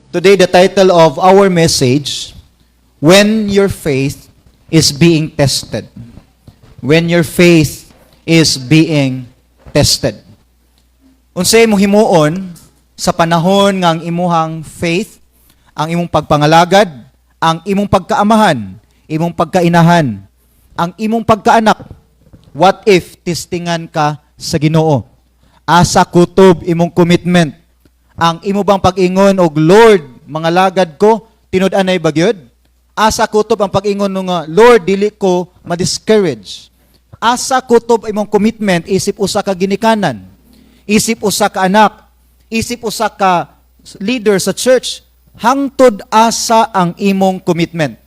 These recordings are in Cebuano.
Today, the title of our message, "When Your Faith is Being Tested." When your faith is being tested. Unsay imong himuon sa panahon nga ang imuhang faith, ang imong pagpangalagad, ang imong pagkaamahan, imong pagkainahan, ang imong pagkaanak, what if testingan ka sa Ginoo? Asa kutob imong commitment? Ang imo bang pag-ingon og "Lord, mangalagad ko," tinud-anay ba gyud? Asa kutob ang pag-ingon nga, "Lord, dili ko ma-discourage"? Asa kutob imong commitment isip usa ka ginikanan, isip usa ka anak, isip usa ka leader sa church? Hangtod asa ang imong commitment?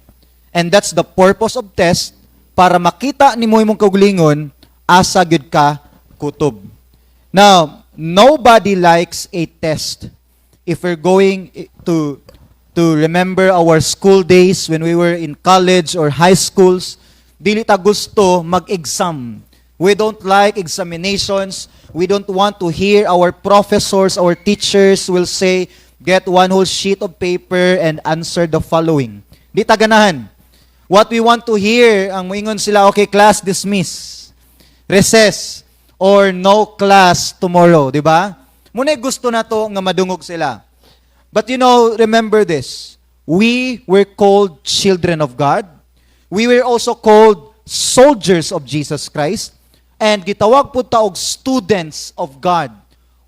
And that's the purpose of test, para makita nimo imong kaugalingon, asa gyud ka kutob. Now, nobody likes a test. If we're going to remember our school days when we were in college or high schools, dili ta gusto mag-exam. We don't like examinations. We don't want to hear our professors, our teachers will say, "Get one whole sheet of paper and answer the following." Di ta ganahan. What we want to hear, ang moingon sila, "Okay, class dismiss. Recess." Or "No class tomorrow," di ba? Mao na gusto nato nga madungog sila. But remember this. We were called children of God. We were also called soldiers of Jesus Christ. And gitawag pud ta og students of God.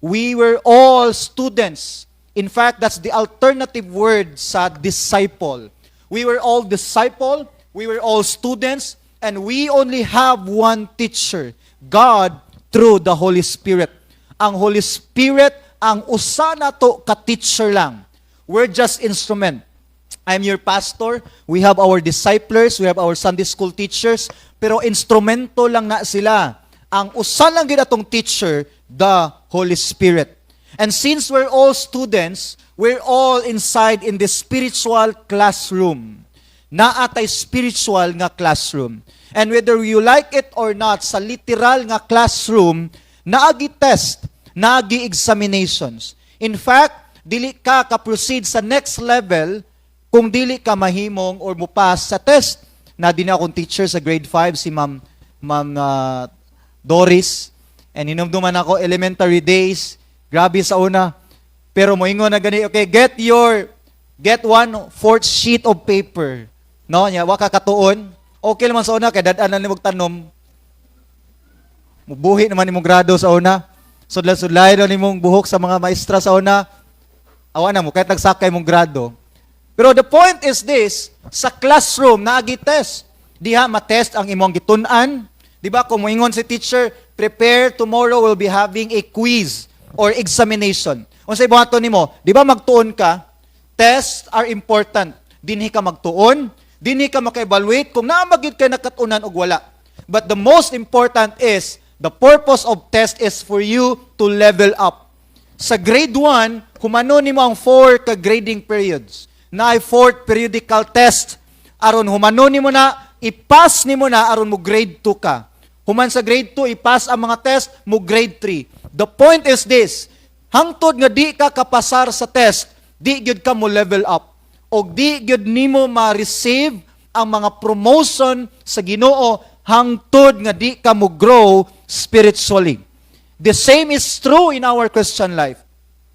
We were all students. In fact, that's the alternative word sa disciple. We were all disciple, we were all students, and we only have one teacher, God through the Holy Spirit. Ang Holy Spirit ang usa nato ka teacher lang. We're just instrument. I'm your pastor. We have our disciples, we have our Sunday school teachers, pero instrumento lang na sila. Ang usa lang gyud atong teacher, the Holy Spirit. And since we're all students, we're all inside in the spiritual classroom. Naa tay spiritual nga classroom. And whether you like it or not, sa literal nga classroom, naagi test, naagi examinations. In fact, dili ka ka-proceed sa next level kung dili ka mahimong or mupass sa test. Naa din akong teacher sa grade 5, si Ma'am Doris. And hinumduman ako elementary days, grabe sa una. Pero moingon na gani, "Okay, get one fourth sheet of paper." No, nya wa ka katuon. Okay naman sa una kay dad-an na nimo tanom. Mubuhi naman imong grado sa una. Sudlan-sudlay na nimong buhok sa mga maestra sa una. Awa na mo kahit nagsakay mong grado. Pero the point is this, sa classroom naagi test. Diha matest ang imong gitun-an. Di ba kung moingon si teacher, "Prepare, tomorrow we'll be having a quiz or examination." Unsay buhaton nimo? Di ba magtuon ka? Tests are important. Dinhi ka magtuon, dinhi ka maka-evaluate kung naa magyud kay nakat-unan og wala. But the most important is, the purpose of test is for you to level up. Sa grade 1, humano nimo ang 4 ka grading periods. Naay fourth periodical test. Aron humano nimo na, i-pass nimo na aron mo grade 2 ka. Human sa grade 2, i-pass ang mga test, mo grade 3. The point is this, hangtod nga di ka kapasar sa test, di gyud ka mo level up. O di gyud nimo ma-receive ang mga promotion sa Ginoo hangtod nga di ka mo grow spiritually. The same is true in our Christian life.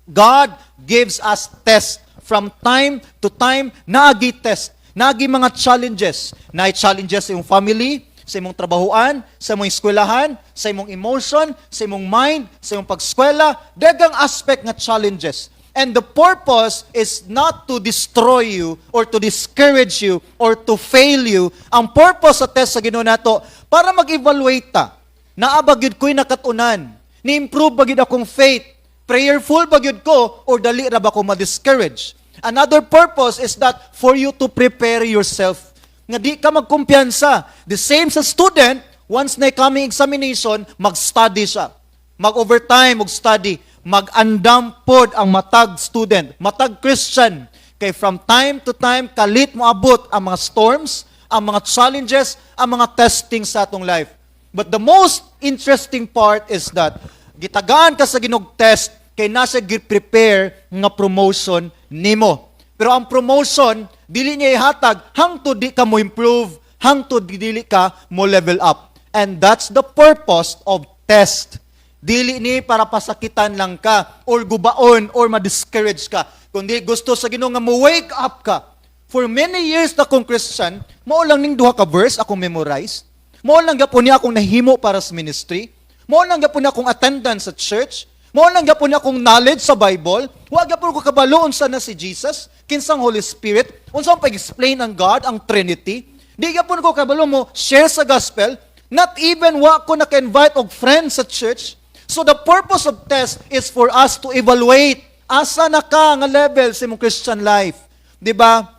God gives us tests from time to time, naagi test, naagi mga challenges. Naay challenges sa imong family, sa imong trabahuan, sa imong eskwelahan, sa imong emotion, sa imong mind, sa imong pagskwela, daghang aspect nga challenges. And the purpose is not to destroy you or to discourage you or to fail you. Ang purpose sa test sa Ginoo nato para mag-evaluate ta. Naa ba gyud ko'y nakat-unan? Ni-improve ba gyud akong faith? Prayerful ba gyud ko or dali ra ba ko ma-discourage? Another purpose is that for you to prepare yourself. Nga di ka magkumpiyansa. The same sa student, once na coming examination, mag-study siya. Mag-overtime, mag-study. Mag-andam pod ang matag student, matag Christian. Kay from time to time, kalit mo abot ang mga storms, ang mga challenges, ang mga testing sa atong life. But the most interesting part is that gitagaan ka sa Ginoog test kay nasa gi-prepare nga promotion nimo. Pero ang promotion, dili niya ihatag hangtod di ka mo improve, hangtod dili ka mo level up. And that's the purpose of test. Dili ni para pasakitan lang ka or gubaon or ma-discourage ka. Kundi gusto sa Ginoo nga mo wake up ka. For many years na kong Christian, mao lang ning duha ka verse akong memorize. Mao lang gyapon niya akong nahimo para sa ministry. Mao lang gyapon niya akong attendance sa church. Mao lang gyapon niya akong knowledge sa Bible. Wa gyapon ko kabalo unsa na si Jesus, kinsang Holy Spirit, unsa ang pag-explain ang God, ang Trinity. Di gyapon ko kabalo mo share sa gospel. Not even wa ko naka-invite og friends sa church. So the purpose of test is for us to evaluate asa na ka nga level sa imong Christian life. 'Di ba?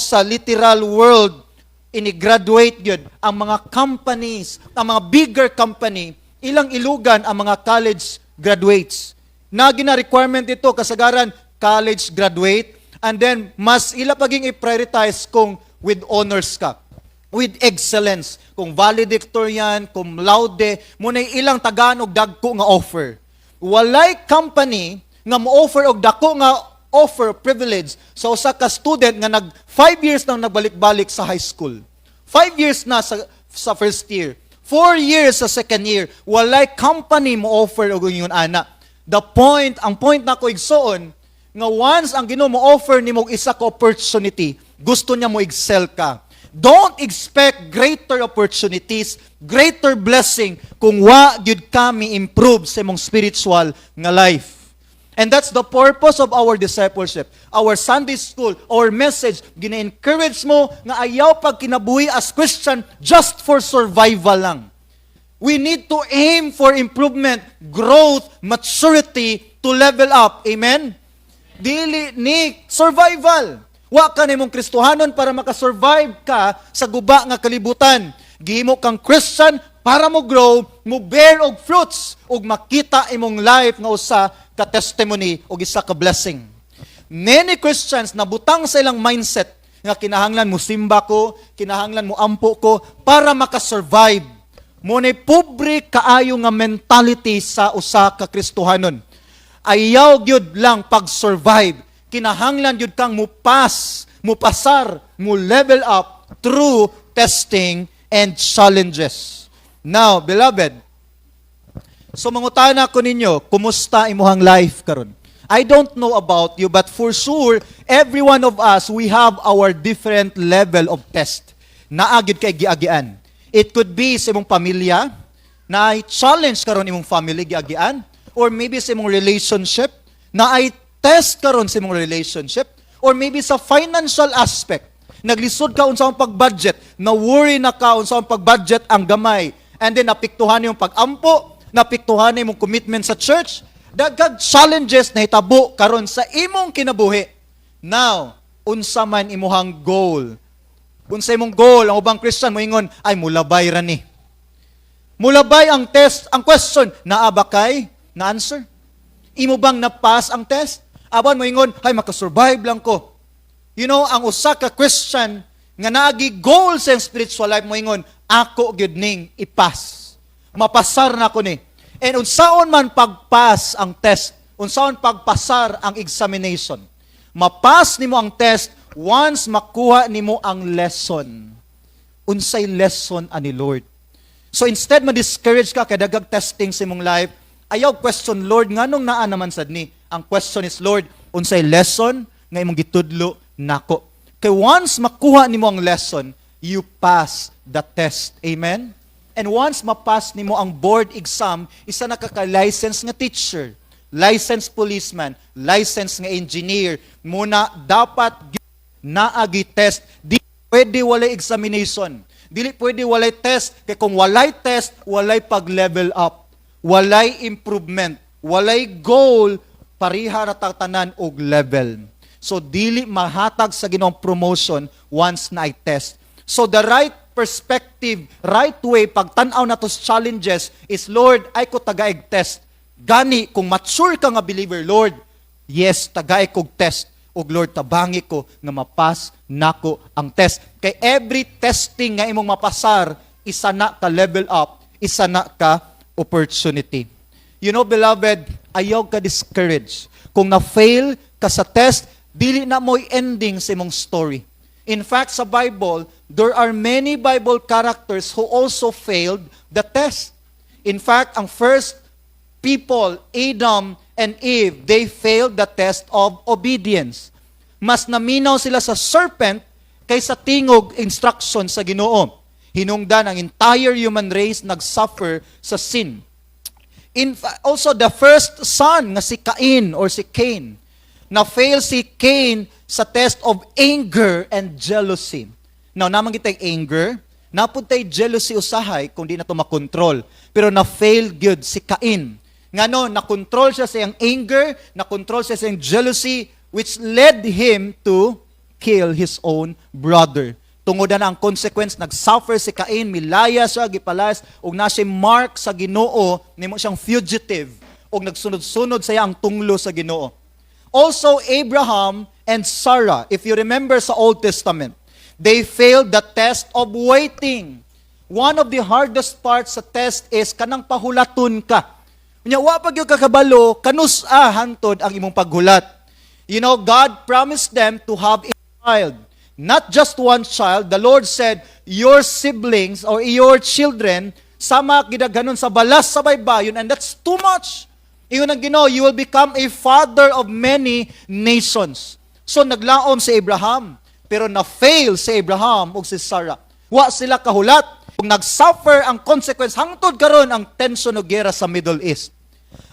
Sa literal world, ini-graduate yun ang mga companies, ang mga bigger company, ilang ilugan ang mga college graduates. Na gina-requirement ito, kasagaran, college graduate, and then mas ila paging i-prioritize kung with honors ka, with excellence. Kung valedictorian, cum laude, muna ilang tagaan og dagko nga offer. Walay company nga mo-offer og dako nga offer privilege sa usa ka student nga nag 5 years nang nagbalik-balik sa high school. 5 years na sa first year. 4 years sa second year. Walay company mo offer og ingon ana. The point, ang point nako, igsoon, nga once ang Ginoo mo offer nimo og isa ka opportunity, gusto niya mo excel ka. Don't expect greater opportunities, greater blessing kung wa gyud ka mi-improve sa imong spiritual nga life. And that's the purpose of our discipleship. Our Sunday school, our message, gina-encourage mo nga ayaw pagkinabuhi as Christian just for survival lang. We need to aim for improvement, growth, maturity to level up. Amen? Dili ni survival. Wa ka nimong Kristohanon para makasurvive ka sa guba nga kalibutan. Gihimo kang Christian para mo grow, mo bear og fruits ug makita imong life nga usa ka testimony ug isa ka blessing. Many Christians nabutang sa ilang mindset nga kinahanglan mo simba ko, kinahanglan mo ampo ko para makasurvive. Mo ni pobre kaayo nga mentality sa usa ka Kristohanon. Ayaw gyud lang pag-survive. Kinahanglan gyud kang mo pass, mo pasar, mo level up through testing and challenges. Now, beloved, so mangutana ko ninyo, kumusta imuhang life karon? I don't know about you, but for sure, every one of us, we have our different level of test. Naa gyud kay giagian. It could be sa imong pamilya, na challenge karon imong family giagian, or maybe sa imong relationship, naay test karon sa imong relationship, or maybe sa financial aspect. Naglisod ka unsa ang pag-budget, na worry na ka unsa ang pag-budget ang gamay, and then napiktuhan yung pag-ampo, napiktuhan imong commitment sa church, daghang challenges na hitabo karon sa imong kinabuhi. Now, unsa man imuhang goal? Unsa imong goal? Ang ubang Christian moingon, "Ay, mulabay ra ni." Mulabay ang test. Ang question, naa ba kay na answer? Imo bang na-pass ang test? Apan moingon, "Ay, makasurvive lang ko." Ang usa ka Christian nga naagi goal sa iyang spiritual life moingon, "Ako gyud ning ipas. Mapasar na ko ni." And unsaon man pagpass ang test, unsaon pagpasar ang examination? Mapass nimo ang test once makuha nimo ang lesson. Unsay lesson ani, Lord? So instead ma-discourage ka kay daghang testing sa imong life, ayaw question, "Lord, nganong naa naman sad ni?" Ang question is, "Lord, unsay lesson nga imong gitudlo nako?" Kay once makuha nimo ang lesson, you pass the test. Amen? And once mapass nimo ang board exam, isa na ka ka-license nga teacher, licensed policeman, licensed nga engineer, muna dapat naagi test. Di pwede walay examination. Dili pwede walay test. Kay kung walay test, walay pag-level up. Walay improvement. Walay goal, pareha ra tanan og level. So dili mahatag sa Ginoong promotion once naay test. So the right perspective, right way pagtan-aw nato sa challenges is, "Lord, ay ko tagaig test." Gani kung mature ka nga believer, "Lord, yes, tagaig kog test. Ug Lord, tabangi ko nga mapass nako ang test." Kay every testing nga imong mapasar, isa na ka level up, isa na ka opportunity. Beloved, ayaw ka discourage. Kung na-fail ka sa test, Dili na mo'y ending sa imong story. In fact, sa Bible, there are many Bible characters who also failed the test. In fact, ang first people, Adam and Eve, they failed the test of obedience. Mas naminaw sila sa serpent kaysa tingog instruction sa Ginoo. Hinungdan ang entire human race nag-suffer sa sin. Also, the first son nga si Cain or si Cain, na-fail si Cain sa test of anger and jealousy. Now, naa man kitay anger, naa pud tay jealousy usahay kung di nato makontrol. Pero na-fail gyud si Cain. Ngano, na-control siya sa iyang anger, na-control siya sa iyang jealousy, which led him to kill his own brother. Tungod na ang consequence, nag-suffer si Cain, milaya siya, gipalayas, ug naa siya mark sa Ginoo, nimo siyang fugitive, ug nagsunod-sunod sa ang tunglo sa Ginoo. Also, Abraham and Sarah, if you remember sa Old Testament, they failed the test of waiting. One of the hardest parts sa test is kanang pahulaton ka. Unya, wa pa gyud kakabalo kanus-a hantod ang imong paghulat. God promised them to have a child. Not just one child. The Lord said, "Your siblings or your children, sama gidaghanon sa balas sa baybayon," and that's too much. Ingon ang Ginoo, "You will become a father of many nations." So naglaom si Abraham, pero na-fail si Abraham ug si Sarah. Wa sila kahulat. Ug nag-suffer ang consequence hangtod karon ang tension og gera sa Middle East.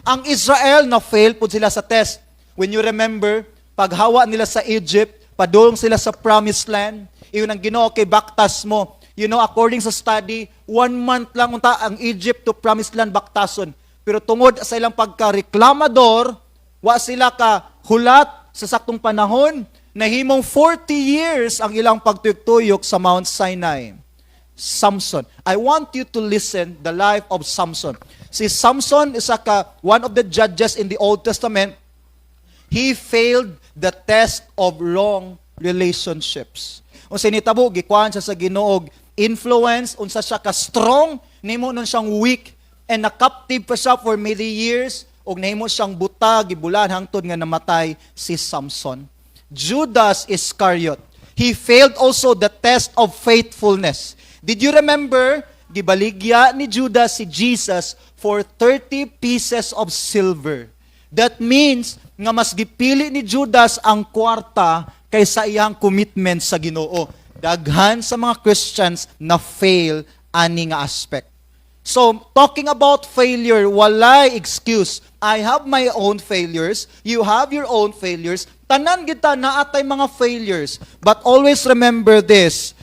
Ang Israel, na-fail pud sila sa test. When you remember, paghawa nila sa Egypt, padulong sila sa Promised Land, ingon ang Ginoo kay baktas mo. According sa study, one month lang unta ang Egypt to Promised Land baktason. Pero tungod sa ilang pagka-reklamador, wa sila ka hulat sa saktong panahon, nahimong 40 years ang ilang pagtuyok-tuyok sa Mount Sinai. Samson. I want you to listen the life of Samson. Si Samson is ka one of the judges in the Old Testament. He failed the test of wrong relationships. Unsa nitabo, gikuan siya sa Ginoo influence, unsa siya ka strong, nimo nun siyang weak and na-captive pa siya for many years ug nahimo siyang buta, gibulan hangtod nga namatay si Samson. Judas Iscariot. He failed also the test of faithfulness. Did you remember, gibaligya ni Judas si Jesus for 30 pieces of silver? That means nga mas gipili ni Judas ang kwarta kaysa iyang commitment sa Ginoo. Daghan sa mga Christians na fail ani nga aspect. So, talking about failure, walay excuse. I have my own failures. You have your own failures. Tanan kita naa tay mga failures. But always remember this: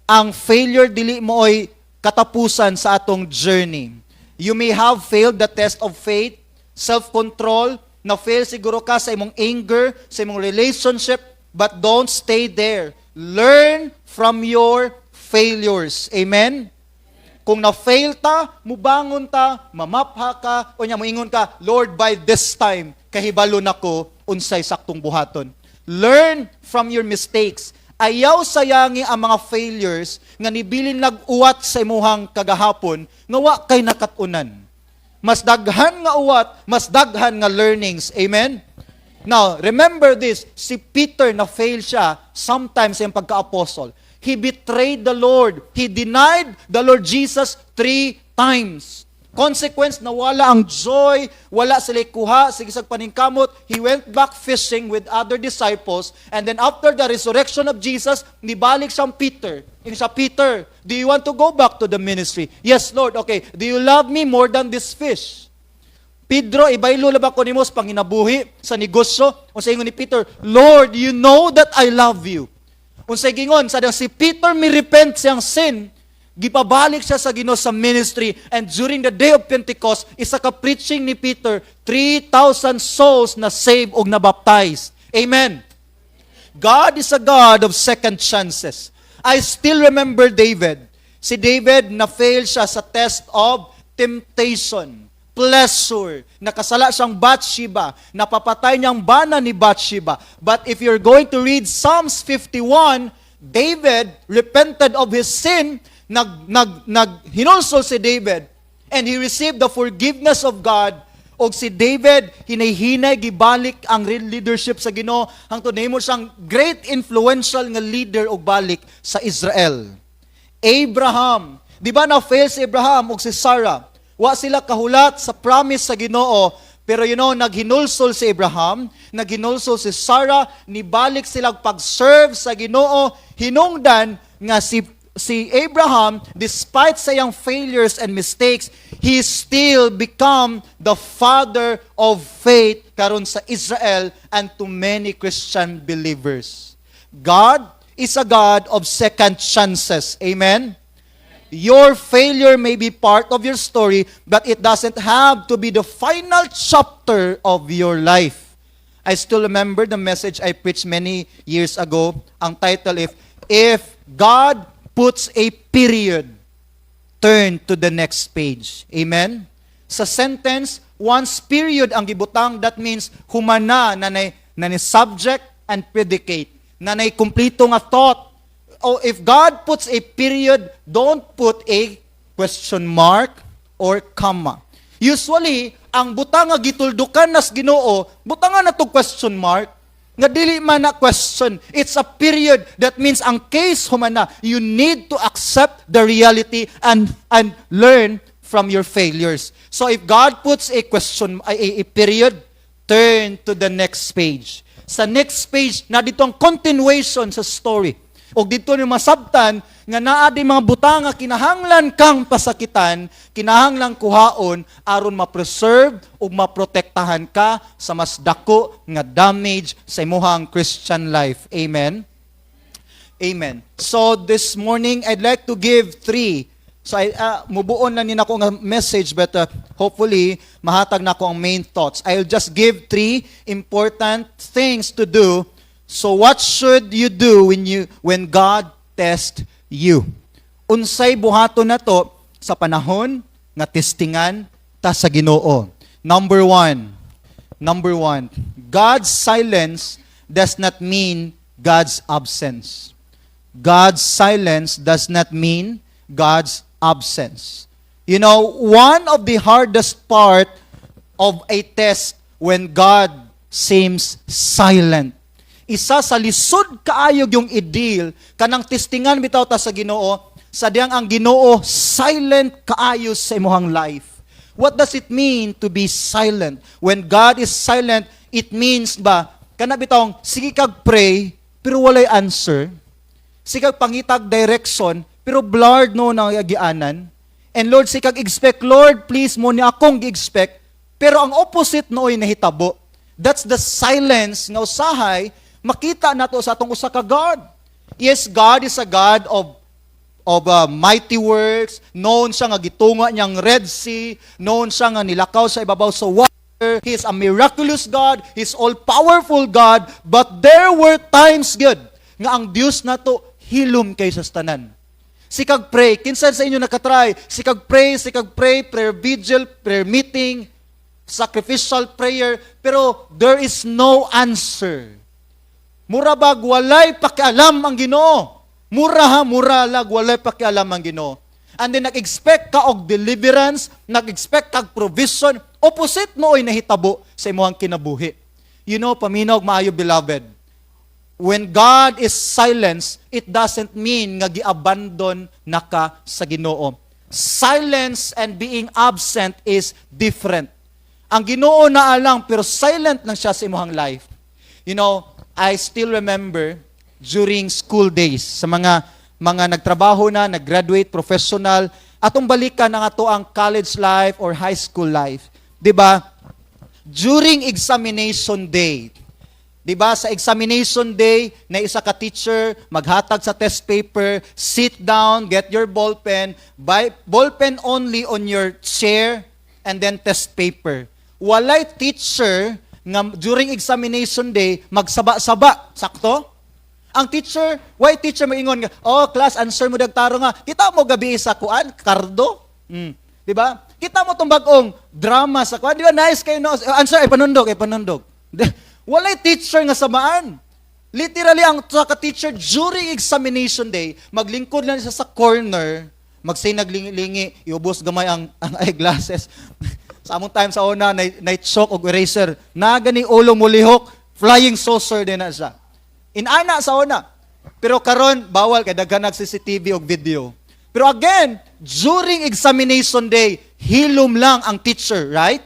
ang failure dili mao'y katapusan sa atong journey. You may have failed the test of faith, self-control, na-fail siguro ka sa imong anger, sa imong relationship, but don't stay there. Learn from your failures. Amen? Kung na-fail ta, mubangon ta, mamapha ka, o nya moingon ka, "Lord, by this time, kahibalo nako unsay saktong buhaton." Learn from your mistakes. Ayaw sayangi ang mga failures nga nibilin nag-uwat sa imuhang kagahapon nga wa kay nakat-unan. Mas daghan nga uwat, mas daghan nga learnings. Amen? Now, remember this, si Peter, na fail siya sometimes sa iyang pagka-apostle. He betrayed the Lord. He denied the Lord Jesus three times. Consequence, nawala ang joy, wala sila kuha, sige sa paningkamot. He went back fishing with other disciples. And then after the resurrection of Jesus, nibalik siyang Peter. Ingon siya, "Peter, do you want to go back to the ministry?" "Yes, Lord." "Okay, do you love me more than this fish? Pedro, ibaylo la ba ko nimo sa panginabuhi, sa negosyo?" Unsa ingon ni Peter? "Lord, you know that I love you." Unsay gingon, sa si Peter mi repent siyang sin, gipabalik siya sa Ginoo sa ministry, and during the day of Pentecost, isa ka preaching ni Peter, 3,000 souls na save og na baptized. Amen. God is a God of second chances. I still remember David. Si David, na-fail siya sa test of temptation, pleasure. Nakasala siyang Bathsheba. Napapatay niyang bana ni Bathsheba. But if you're going to read Psalms 51, David repented of his sin. Nag, nag, nag, hinulsol si David. And he received the forgiveness of God. Og si David, hinay-hinay gibalik ang real leadership sa Ginoo hangtod nahimo siyang great influential nga leader og balik sa Israel. Abraham, di ba na fail si Abraham ug si Sarah? Wa sila kahulat sa promise sa Ginoo, pero naghinulsol si Abraham, naghinulsol si Sarah, nibalik sila pag-serve sa Ginoo, hinungdan nga si Abraham, despite sa iyang failures and mistakes, he still become the father of faith karon sa Israel and to many Christian believers. God is a God of second chances. Amen? Your failure may be part of your story, but it doesn't have to be the final chapter of your life. I still remember the message I preached many years ago. Ang title, "If God Puts a Period, Turn to the Next Page." Amen? Sa sentence, once period ang gibutang, that means humana na na subject and predicate. Na nay kumpleto nga thought. Oh, if God puts a period, don't put a question mark or comma. Usually, ang butang nga gituldukan nas Ginoo, butangan na to question mark, nga dili man na question. It's a period. That means ang case humana. You need to accept the reality and learn from your failures. So if God puts a question, a period, turn to the next page. Sa next page, na dito ang continuation sa story. O dito ni masabtan nga naa di mga butang nga kinahanglan kang pasakitan, kinahanglan kuhaon aron ma-preserve ug maprotektahan ka sa mas dako nga damage sa imuhang Christian life. Amen. Amen. So this morning I'd like to give three. So I mubuon na ni nako nga message, but hopefully mahatag nako ang main thoughts. I'll just give three important things to do. So what should you do when God test you? Unsay buhaton nato sa panahon nga testingan ta sa Ginoo? Number one. Number one, God's silence does not mean God's absence. God's silence does not mean God's absence. One of the hardest part of a test when God seems silent. Isa sa lisod kaayo yung i-deal kanang testingan bitaw ta sa Ginoo sa diyang ang Ginoo silent kaayo sa imong life. What does it mean to be silent? When God is silent, it means ba kana bitawng sige kag pray pero walay answer. Sige kag pangitag direction pero blurred no na agianan. And Lord, sige kag expect, "Lord, please, mao ni akong gi-expect." Pero ang opposite nooy nahitabo. That's the silence nga usahay makita nato sa atong usa ka God. Yes, God is a God of mighty works. Known siya nga gitunga niyang Red Sea. Known siya nga nilakaw sa ibabaw sa water. He is a miraculous God. He is all-powerful God. But there were times good nga ang Dios nato hilom kay sa tanan. Sikag pray, kinsa sa inyo nakatry? Sikag pray, prayer vigil, prayer meeting, sacrificial prayer, pero there is no answer. Mura bag walay pakialam ang Ginoo. Mura ha, mura lag walay pakialam ang Ginoo. And then nag-expect ka og deliverance, nag-expect kag provision, opposite mo oy nahitabo sa imong kinabuhi. Paminaw maayo, beloved. When God is silence, it doesn't mean nga gi-abandon na ka sa Ginoo. Silence and being absent is different. Ang Ginoo naa lang pero silent lang siya sa imong life. I still remember during school days sa mga nagtrabaho na, nag-graduate, professional, atong balikan ang ato ang college life or high school life. 'Di ba? During examination day, 'di ba? Sa examination day, na isa ka teacher maghatag sa test paper, sit down, get your ball pen, buy ball pen only on your chair and then test paper. Walay teacher nga during examination day magsaba-saba, sakto? Ang teacher, why teacher maingon nga, "Oh, class, answer mo dagtaro nga." Kita mo gabi sa kuan, kardo. 'Di ba? Kita mo tong bag-ong drama sa kuan, di ba? Nice kayo no. Answer ay panundog, ay panundog. Walay teacher nga samaan. Literally, ang sa ka teacher during examination day, maglingkod lang siya sa corner, magsinaglingi-lingi, iubos gamay ang eyeglasses. Sa among time sa una, na chalk og eraser. Na gani ulo mulihok, flying saucer din na siya. Inana sa una. Pero karon bawal kay daghan nag CCTV og video. Pero again, during examination day, hilom lang ang teacher, right?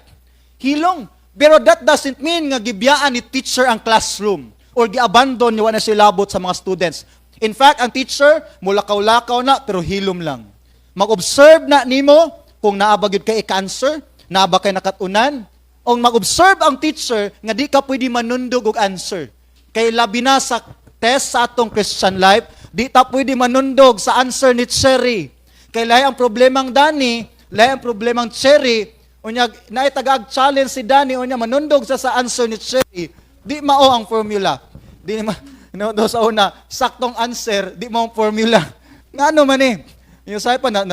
Hilom. Pero that doesn't mean nga gibiyaan ni teacher ang classroom or giabandon niya, na siya labot sa mga students. In fact, ang teacher, mulakaw-lakaw na, pero hilom lang. Mag-observe na nimo kung naa ba gyud kay i-answer, naa ba kay nakatunan, o mag-observe ang teacher nga di ka pwede manundog og answer. Kay labi na sa test sa atong Christian life, di ta pwede manundog sa answer ni Cherry. Kay lahi ang problemang Dani, lahi ang problemang Cherry, unya naay tagaag challenge si Dani, unya manundog sa answer ni Cherry, di mao ang formula. Di ma no, do sa una, saktong answer, di mao ang formula. Ngano man eh. Yung sabi pa, na,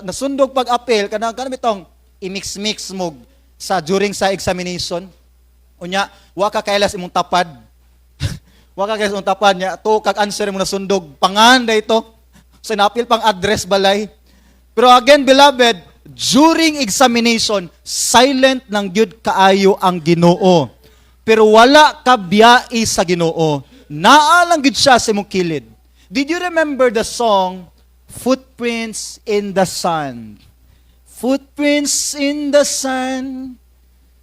nasundog pag-apel, kanang itong i-mix-mix mo sa during sa examination. Unya, wa ka kailas imong tapad. Wa ka kailas imong tapad niya, to kag answer mo nasundog. Pangan da ito. Sa napil pang address balay. Pero again, beloved, during examination, silent lang gyud kaayo ang Ginoo. Pero wala ka biyai sa Ginoo. Naa lang gyud siya sa imong kilid. Did you remember the song "Footprints in the Sand"? Footprints in the sand.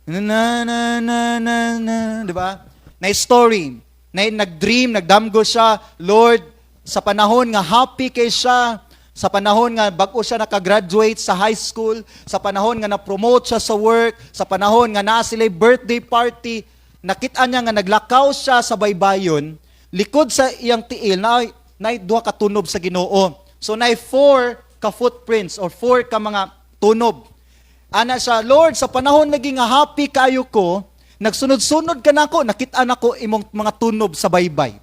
Na na na na na, di ba? Na story, na nag-dream, nagdamgo siya, "Lord," sa panahon nga happy kay siya, sa panahon nga bag-o siya nakagraduate sa high school, sa panahon nga na-promote siya sa work, sa panahon nga naa sila birthday party, nakita niya nga naglakaw siya sa baybayon, likod sa iyang tiil na na duha ka tunob sa Ginoo. So na four ka footprints or four ka mga tunob. Ana siya, "Lord, sa panahon naging nga happy kayo ko, nagsunod-sunod ka nako, nakita nako imong mga tunob sa baybay.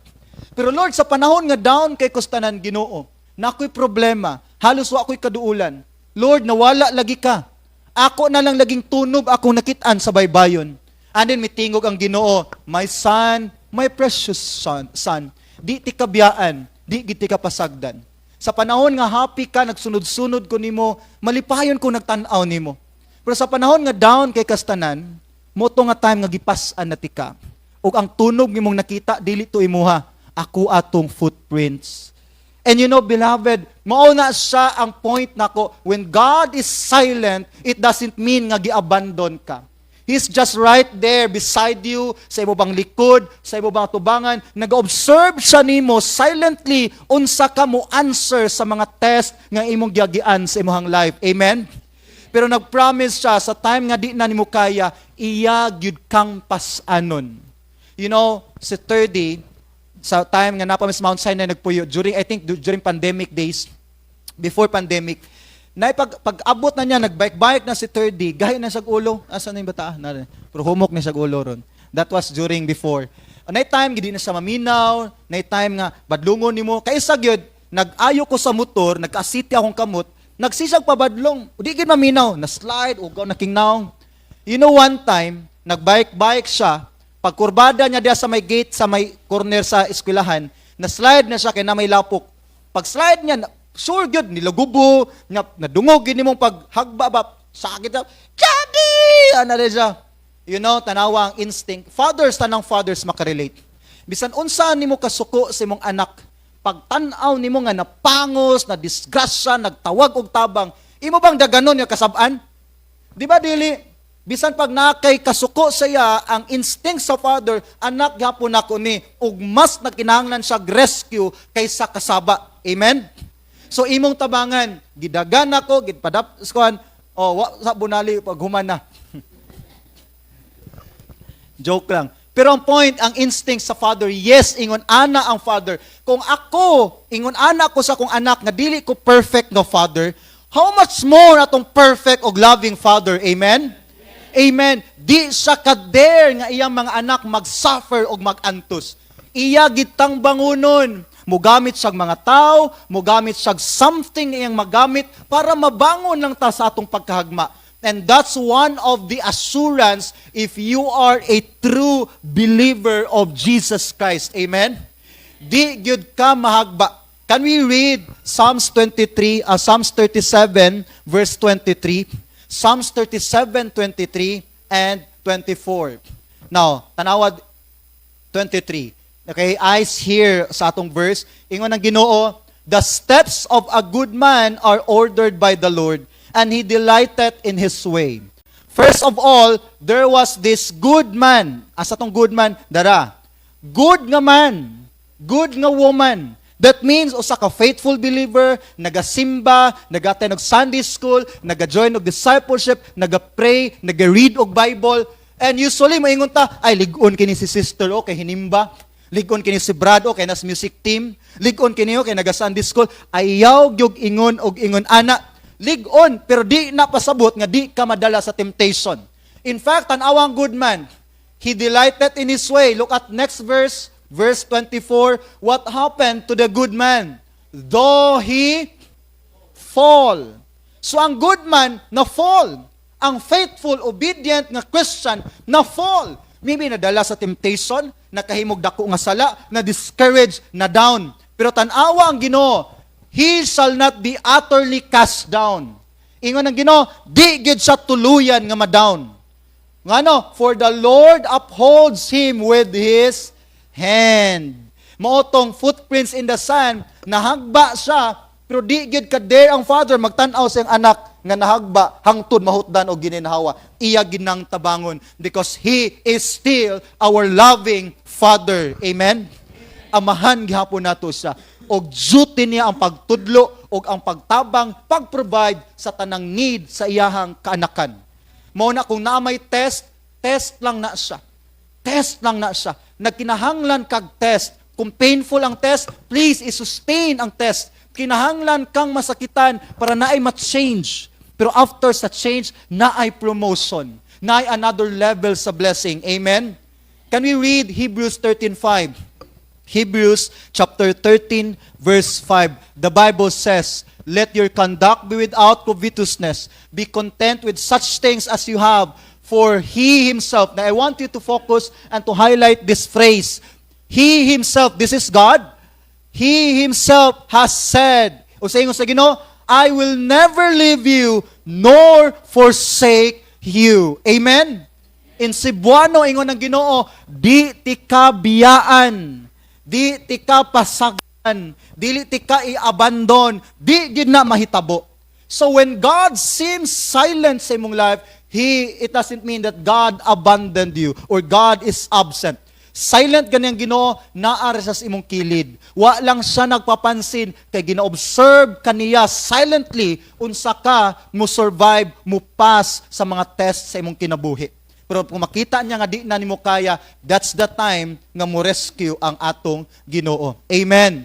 Pero Lord, sa panahon nga down kay kos tanan, Ginoo, nako'y problema, halos wa ko'y kaduulan. Lord, nawala lagi ka. Ako na lang laging tunob akong nakitaan sa baybayon." And then mitingog ang Ginoo, "My son, my precious son, di ti kabiyaan, di giti ka pasagdan. Sa panahon nga happy ka, nagsunod-sunod ko nimo, malipayon ko nagtan-aw nimo. Pero sa panahon nga down kay kas tanan, mao to nga time nga gipas-an na tika. Ug ang tunob imong nakita dili to imuha, ako atong footprints." And you know, beloved, mao na siya ang point nako. When God is silent, it doesn't mean nga gi-abandon ka. He's just right there beside you, sa imo bang likod, sa imo bang tubangan, nag-observe siya nimo silently unsa ka mo answer sa mga test nga imong giagian sa imong life. Amen? Pero nag-promise siya sa time nga di na nimo kaya, iya gyud kang pas-anon. Si 30, sa time nga naa pa mi sa Mount Sinai nagpuyo, during, I think, during pandemic days, before pandemic, na pag abot na niya, nagbike-bike na si 30, gahi na sa ulo. Asa na yung bata? Na, pero humok ni sa ulo ron. That was during before. Na time, gidi na siya maminaw, na time nga, badlungon nimo. Kaysa gyud, nag-ayo ko sa motor, nagka-city akong kamot, nagsisag pabadlong, di gid maminaw, na slide, ugaw na kingnaong. One time, nagbike-bike siya, pagkurbada niya diya sa may gate, sa may corner sa eskwelahan, na slide na siya kay na may lapok. Pag slide niya, sure gyud nilugubo, nga nadungog gid nimong paghagba ba, sakit na, "Daddy!" Ana rin siya. Tanawa ang instinct. Fathers, tanang fathers makarelate. Bisan unsa nimo kasuko sa imong anak, pagtan-aw nimo nga napangos, na disgrasya, nagtawag og tabang, imo bang daganon nga kasab-an? Di ba dili? Bisan pag nakay kasuko sa iya, ang instinct sa father, anak gyapon nako ni, ug mas nagkinahanglan siya rescue kaysa kasaba. Amen? So imong tabangan, gidagan nako, gidpadap skuan, oh, wa sa bunali pag human na. Joke lang. Pero ang point, ang instinct sa father, yes, ingon ana ang father. Kung ako, ingon ana ko sa akong anak nga dili ko perfect nga father, how much more atong perfect og loving Father? Amen? Amen. Di siya ka-dare nga iyang mga anak mag-suffer og mag-antos. Iya gitang bangunon. Mugamit siyag mga tao, mugamit siyag something iyang magamit para mabangon lang ta sa atong pagkahagma. And that's one of the assurance if you are a true believer of Jesus Christ. Amen? Di gyud ka mahagba. Can we read Psalms 23, Psalms 37, verse 23? Psalms 37:23 and 24. Now, tanawad 23. Okay, eyes here sa atong verse. Ingon ang Ginoo, "The steps of a good man are ordered by the Lord, and he delighteth in his way." First of all, there was this good man. Asa tong good man? Dara. Good nga man. Good nga woman. That means usa ka faithful believer, nagasimba, nag-attend og Sunday school, naga-join og discipleship, naga-pray, naga-read og Bible. And usually maingon ta, "Ay, lig-on kini si sister o kay hinimba. Lig-on kini si Brad o kay nas music team. Lig-on kini o kay naga Sunday school." Ayaw gyud ingon og ingon ana. Lig-on pero di na pasabot nga di ka madala sa temptation. In fact, tan-awa ang good man. He delighted in his way. Look at next verse, verse 24. What happened to the good man? Though he fall. So ang good man na fall. Ang faithful, obedient nga Christian na fall. Maybe nadala sa temptation, nakahimog dako nga sala, na discourage, na down. Pero tan-awa ang Ginoo, he shall not be utterly cast down. Ingon ang Ginoo, di gid siya tuluyan nga ma-down. Ngano? For the Lord upholds him with his hand. Mao tong footprints in the sand, nahagba siya, pero di gid ka dare ang father magtan-aw sa iyang anak nga nahagba hangtod mahutdan og gininhawa. Iya ginang tabangon because he is still our loving Father. Amen. Amahan gihapon nato siya. Og duty niya ang pagtudlo og ang pagtabang, pag-provide sa tanang need sa iyahang kaanakan. Mao na kung naa may test, test lang na siya. Test lang na siya. Nagkinahanglan kag test. Kung painful ang test, please i-sustain ang test. Kinahanglan kang masakitan para naay ma-change. Pero after sa change, naay promotion. Naay another level sa blessing. Amen? Can we read Hebrews 13:5? Hebrews chapter 13 verse 5. The Bible says, "Let your conduct be without covetousness. Be content with such things as you have, for he himself." Now I want you to focus and to highlight this phrase. He himself, this is God. He himself has said, o sa ingon sa Ginoo, "I will never leave you nor forsake you." Amen? In Cebuano, ingon ng Ginoo, "Di tika biyaan, di tika pasagdan, dili tika i-abandon, di gid na mahitabo." So when God seems silent sa imong life, He it doesn't mean that God abandoned you or God is absent. Silent gani ang Ginoo, naa ra sa imong kilid. Wa lang siya nagpapansin kay gina-observe kaniya silently unsa ka mo survive, mo pass sa mga test sa imong kinabuhi. Pero kung makita niya nga di na nimo kaya, that's the time nga mo rescue ang atong Ginoo. Amen.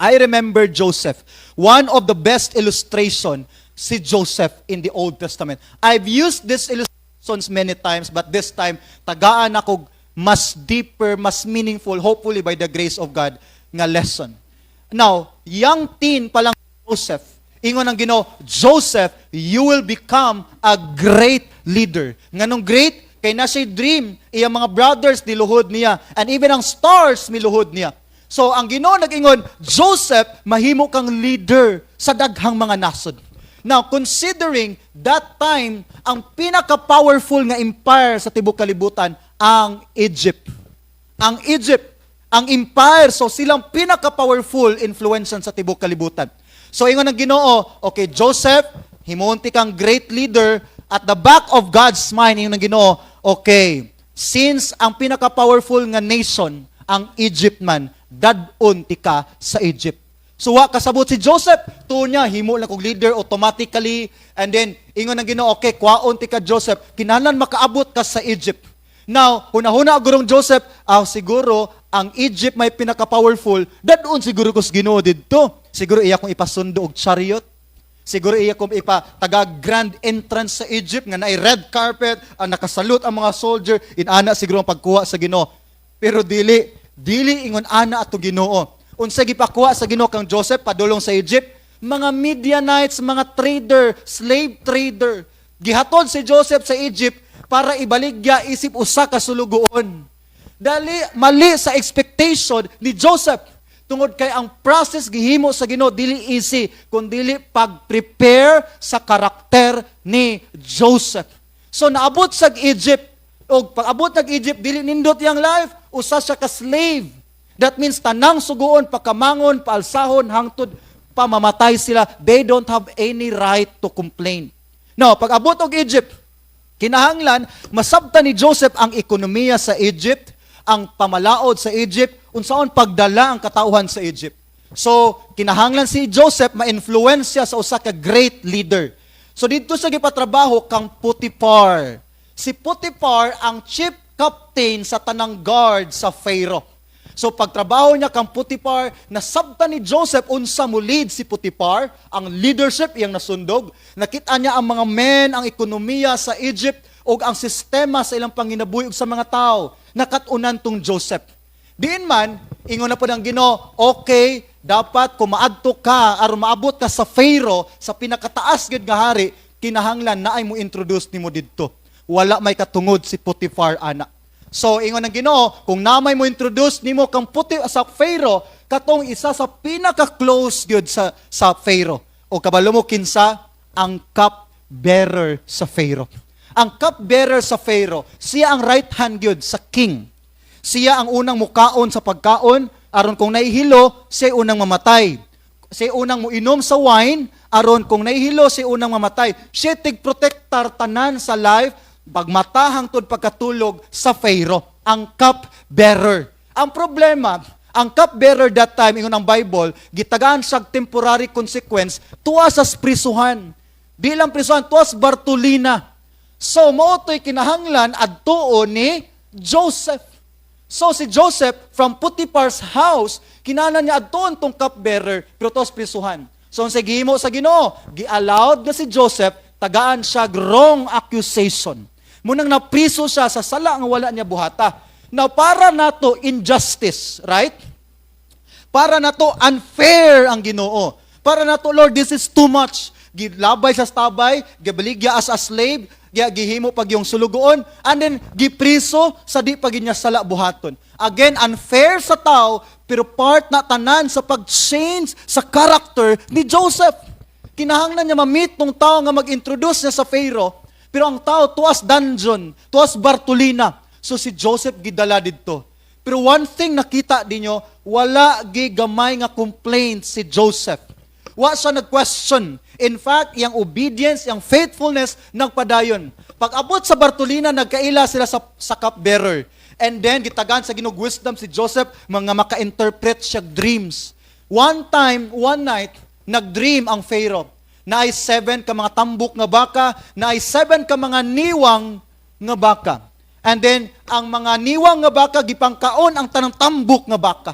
I remember Joseph. One of the best illustration si Joseph in the Old Testament. I've used these illustrations many times, but this time, tagaan ako mas deeper, mas meaningful, hopefully by the grace of God, nga lesson. Now, young teen pa lang Joseph, ingon ang Ginoo, "Joseph, you will become a great leader." Nganong great? Kay na siya dream, iyang mga brothers niluhod niya, and even ang stars miluhod niya. So ang Ginoo nag-ingon, "Joseph, mahimo kang leader sa daghang mga nasod." Now, considering that time, ang pinaka-powerful nga empire sa tibok kalibutan, ang Egypt. Ang Egypt, ang empire, so silang pinaka-powerful influence sa tibok kalibutan. So ingon ng Ginoo, "Okay, Joseph, himuon kang great leader." At the back of God's mind, ingon ng Ginoo, okay, since ang pinaka-powerful nga nation, ang Egypt man, dad-on tika sa Egypt. So wa kasabot si Joseph, tuo niya himo lang kog leader automatically, and then ingon ng Ginoo, "Okay, kwaon tika, Joseph, kinahanglan makaabot ka sa Egypt." Now, hunahuna gurong Joseph, ah, siguro ang Egypt may pinaka-powerful, dad-on siguro ko sa Ginoo didto. Siguro iya kong ipasundo og chariot. Siguro iya kong ipa taga grand entrance sa Egypt nga naay red carpet, ang nakasalute ang mga soldier, inana siguro ang pagkuha sa Ginoo. Pero dili, dili ingon ana ato Ginoo. Unsa gipakuha sa Ginoo kang Joseph padulong sa Egypt? Mga Midianites, mga trader, slave trader. Gihatod si Joseph sa Egypt para ibaligya isip usa ka sulugoon. Dali mali sa expectation ni Joseph. Tungod kay ang process gihimo sa Ginoo dili easy, kun dili pag-prepare sa karakter ni Joseph. So naabot sa Egypt, og pag-abot nag Egypt, dili nindot iyang life, usa siya ka slave. That means tanang suguon, pakamangon, paalsahon, hangtod pamamatay sila, they don't have any right to complain. Now, pag abot og Egypt, kinahanglan masabtan ni Joseph ang ekonomiya sa Egypt, ang pamalaod sa Egypt, unsaon pagdala ang katawhan sa Egypt. So, kinahanglan si Joseph ma-influensya sa usa ka great leader. So didto sa gipatrabaho kang Potiphar. Si Potiphar ang chief captain sa tanang guard sa Pharaoh. So pagtrabaho niya kang Potiphar, nasabtan ni Joseph unsa mo lead si Potiphar, ang leadership iyang nasundog. Nakita niya ang mga men, ang ekonomiya sa Egypt ug ang sistema sa ilang panginabuhi ug sa mga tao. Nakat-unan tong Joseph. Diin man, ingon na pod ang Ginoo, okay, dapat kung maadto ka aron maabot ka sa Pharaoh, sa pinakataas gid nga hari, kinahanglan naay mo introduce nimo didto. Wala may katungod si Potiphar ana. So ingon ng Ginoo, kung namay mo introduce nimo kang puti sa Pharaoh, katong isa sa pinaka-close gyud sa Pharaoh. O kabalo mo kinsa? Ang cup bearer sa Pharaoh. Ang cup bearer sa Pharaoh, siya ang right hand gyud sa king. Siya ang unang mukaon sa pagkaon, aron kung nahihilo, siya unang mamatay. Siya unang muinom sa wine, aron kung nahihilo, siya unang mamatay. Siya tig-protectar tanan sa life, pagmata hangtod pagkatulog sa Pharaoh, ang cup bearer. Ang problema, ang cup bearer that time, ingon ang Bible, gitagaan siya temporary consequence, tuwa sa prisuhan. Di lang prisuhan, tuwa sa Bartolina. So, mao to'y kinahanglan adtuon ni Joseph. So si Joseph from Potiphar's house, kinahanglan niya adtuon tong cupbearer pero tos prisuhan. So ang gihimo sa Ginoo, gi-allowed na si Joseph tagaan siya wrong accusation. Munang napriso siya sa sala nga wala niya buhata. Now para nato injustice, right? Para nato unfair ang Ginoo. Para nato, "Lord, this is too much." Gilabay sa tabay, gibaligya as a slave, gihimo pag yung sulugoon, and then gipriso sa di pa niya sala buhaton. Again, unfair sa tao, pero part na tanan sa pag-change sa character ni Joseph. Kinahanglan niya ma-meet tong tao nga mag-introduce niya sa Pharaoh, pero ang tao tuas dungeon, tuas Bartolina. So si Joseph gidala didto. Pero one thing nakita ninyo, wala gigamay nga complaint si Joseph. Wa siya nag-question. In fact, yang obedience, yang faithfulness, nagpadayon. Pag abot sa Bartolina, nagkaila sila sa cupbearer. And then, gitagaan sa Ginoo wisdom si Joseph, mga maka-interpret siya dreams. One time, one night, nag-dream ang Pharaoh. Naay 7 ka mga tambok nga baka, naay 7 ka mga niwang nga baka. And then, ang mga niwang nga baka, gipangkaon ang tanang tambok nga baka.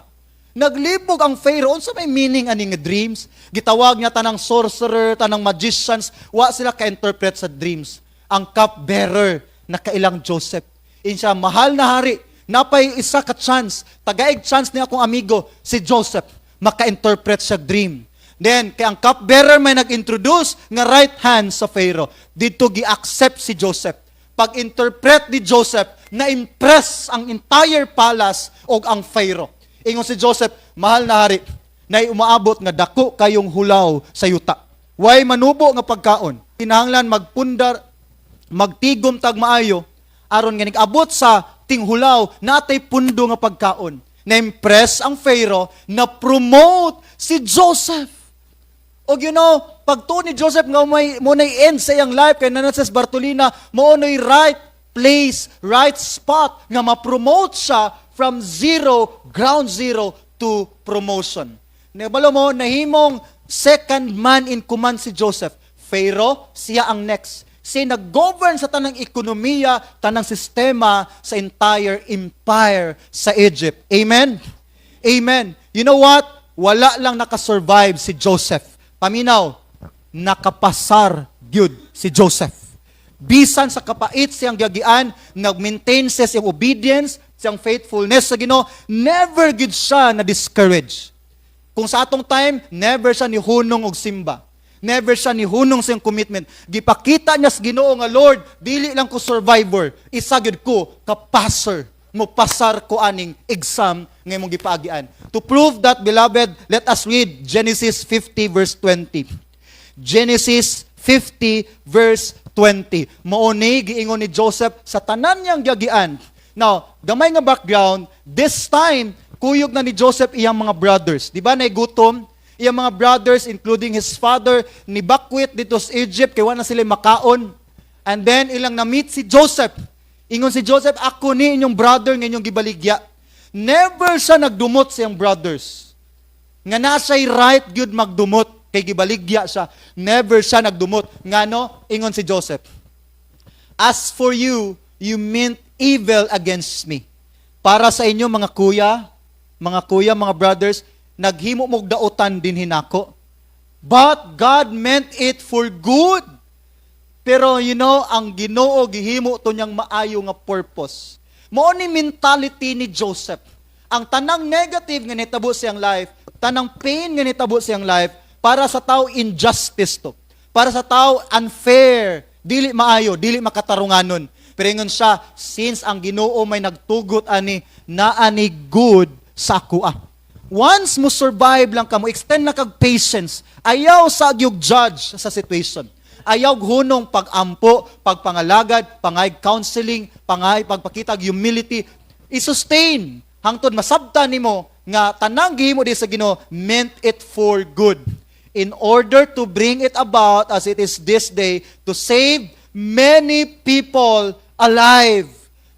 Naglibog ang Pharaoh. Unsa may meaning ani nga dreams? Gitawag niya tanang sorcerer, tanang magicians, wa sila ka-interpret sa dreams. Ang cupbearer na kailang Joseph. Ingon siya, "Mahal na hari, napay isa ka chance, tagaig chance ni akong amigo, si Joseph, maka-interpret sa dream." Then, kay ang cupbearer may nag-introduce nga right hand sa Pharaoh. Didto gi-accept si Joseph. Pag-interpret ni Joseph, na-impress ang entire palace og ang Pharaoh. Ingon si Joseph, "Mahal na hari, nay umaabot nga dako kayong hulaw sa yuta. Way manubo nga pagkaon. Kinahanglan magpundar, magtigom tag maayo, aron nga nag-abot sa tinghulaw, natay pundo nga pagkaon." Na-impress ang Pharaoh, na promote si Joseph. Og pagtuon ni Joseph nga may mo nay end sa iyang life kay naa sa Bartolina, mao no'y right place, right spot nga ma-promote siya from zero, ground zero to promotion. Nabalo mo, nahimong second man in command si Joseph. Pharaoh, siya ang next. Siya nag-govern sa tanang ekonomiya, tanang sistema sa entire empire sa Egypt. Amen? Amen. You know what? Wala lang nakasurvive si Joseph. Paminaw, nakapasar gyud si Joseph. Bisan sa kapait siyang giagian, nag-maintain siya siyang obedience, siyang faithfulness sa Ginoo, never gyud siya na discourage. Kung sa atong time, never siya ni hunong og simba. Never siya ni hunong sa iyang commitment. Gipakita niya sa Ginoo nga, "Lord, dili lang ko survivor, isa gyud ko ka passer. Mo pasar ko aning exam." nga imong gipaagian. To prove that, beloved, let us read Genesis 50 verse 20. Genesis 50 verse 20. Mao ni giingon ni Joseph sa tanan niyang giagian. Now, gamay nga background, this time kuyog na ni Joseph iyang mga brothers. Di ba gutom? Iyang mga brothers, including his father, ni bakwit didto sa Egypt kay wala na sila makaon. And then ilang na-meet si Joseph. Ingon si Joseph, "Ako ni inyong brother nga inyong gibaligya." Never siya nagdumot sa iyang brothers. Nga naa siya'y right gyud magdumot kay gibaligya siya. Never siya nagdumot. Ngano? Ingon si Joseph, "As for you, you meant evil against me." Para sa inyo mga kuya, mga brothers, naghimo mog dautan dinhi nako. "But God meant it for good." Pero ang Ginoo gihimo to niyang maayo nga purpose. Mao ni mentality ni Joseph. Ang tanang negative nga nitabo siyang life, tanang pain nga nitabo siyang life, para sa tao injustice to. Para sa tao unfair, dili maayo, dili makatarunganon. Pero ingon siya, "Since ang Ginoo may nagtugot ani, naa ni good sa akoa." Once mo survive lang ka, mo extend na kag patience, ayaw sa gyud judge sa situation. Ayaw hunong pag-ampo, pagpangalagad, pangay counseling, pangay pagpakita humility, i-sustain hangtod masabta nimo nga tanang gihimo di sa Ginoo meant it for good in order to bring it about as it is this day, to save many people alive.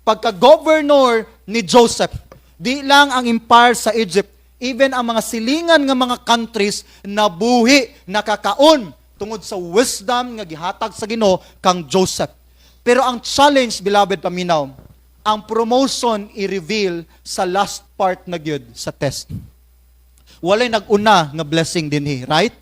Pagka-governor ni Joseph, di lang ang empire sa Egypt, even ang mga silingan nga mga countries nabuhi, nakakaon tungod sa wisdom nga gihatag sa Ginoo kang Joseph. Pero ang challenge, beloved paminaw, ang promotion i-reveal sa last part na gyud sa test. Walay nag-una nga blessing dinhi, right?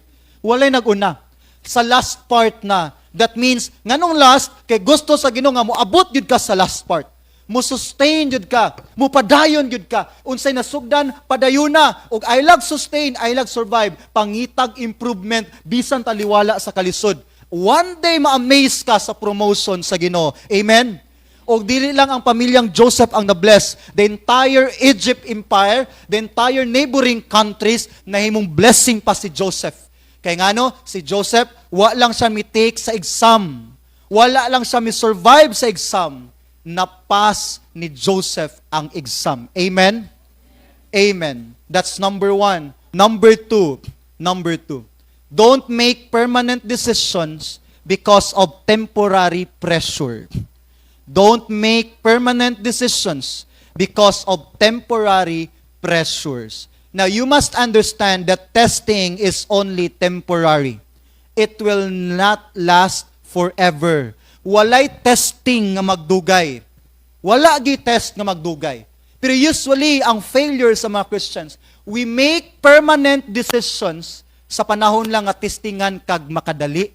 Walay nag-una. Sa last part na. That means, nganong last, kay gusto sa Ginoo nga moabot gyud ka sa last part. Mo sustain gyud ka, mo padayon gyud ka. Unsay nasugdan, padayuna. Ug ayaw sustain, ayaw survive, pangitag improvement bisan taliwala sa kalisod. One day ma-amaze ka sa promotion sa Ginoo. Amen. Og dili lang ang pamilyang Joseph ang na-bless, the entire Egypt empire, the entire neighboring countries, nahimong blessing pa si Joseph. Kay ngano, si Joseph, wa lang siya mi-take sa exam. Wala lang siya mi-survive sa exam. Na-pass ni Joseph ang exam. Amen? Amen. That's number one. Number two. Don't make permanent decisions because of temporary pressure. Don't make permanent decisions because of temporary pressures. Now, you must understand that testing is only temporary. It will not last forever. Walay testing nga magdugay. Wala gi test nga magdugay. Pero usually, ang failure sa mga Christians, we make permanent decisions sa panahon lang nga testingan kag makadali.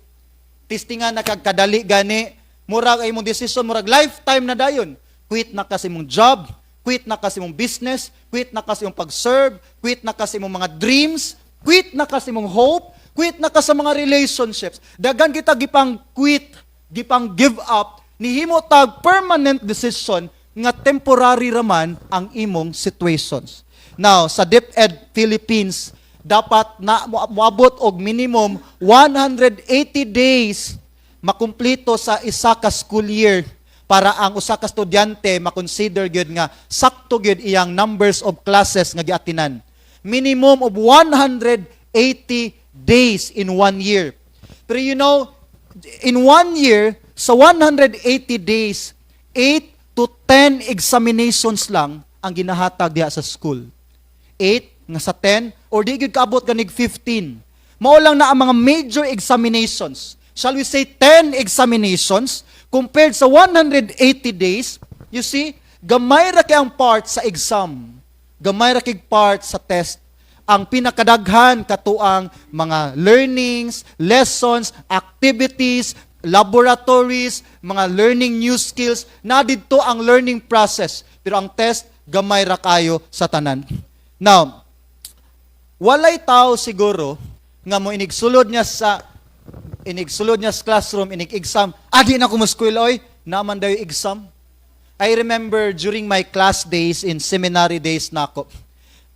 Testingan na kag kadali gani, murag ay imong decision, murag lifetime na dayon. Quit na kasi imong job, quit na kasi imong business, quit na kasi imong pag-serve, quit na kasi imong mga dreams, quit na kasi imong hope, quit na ka sa mga relationships. Daghan kita gipang quit, gipang give up, nihimo tag permanent decision nga temporary raman ang imong situations. Now, sa DepEd Philippines, dapat na moabot og minimum 180 days makumplito sa isa ka school year para ang usa ka estudyante makonsider gyud nga sakto gyud iyang numbers of classes nga giatinan. Minimum of 180 days in one year. Pero in one year, sa 180 days, 8 to 10 examinations lang ang ginahatag diha sa school. 8 nga sa 10 or di gyud kaabot ganig 15. Mao lang na ang mga major examinations. Shall we say 10 examinations compared sa 180 days? You see, gamay ra kay ang part sa exam. Gamay ra kay part sa test. Ang pinakadaghan katuang mga learnings, lessons, activities, laboratories, mga learning new skills, na didto ang learning process. Pero ang test, gamay ra kayo sa tanan. Now, walay tao siguro nga mo inigsulod niya sa classroom, inig exam, "Ah, di na ko mo-eskwela oy, naa man daw exam." I remember during my class days in seminary days nako.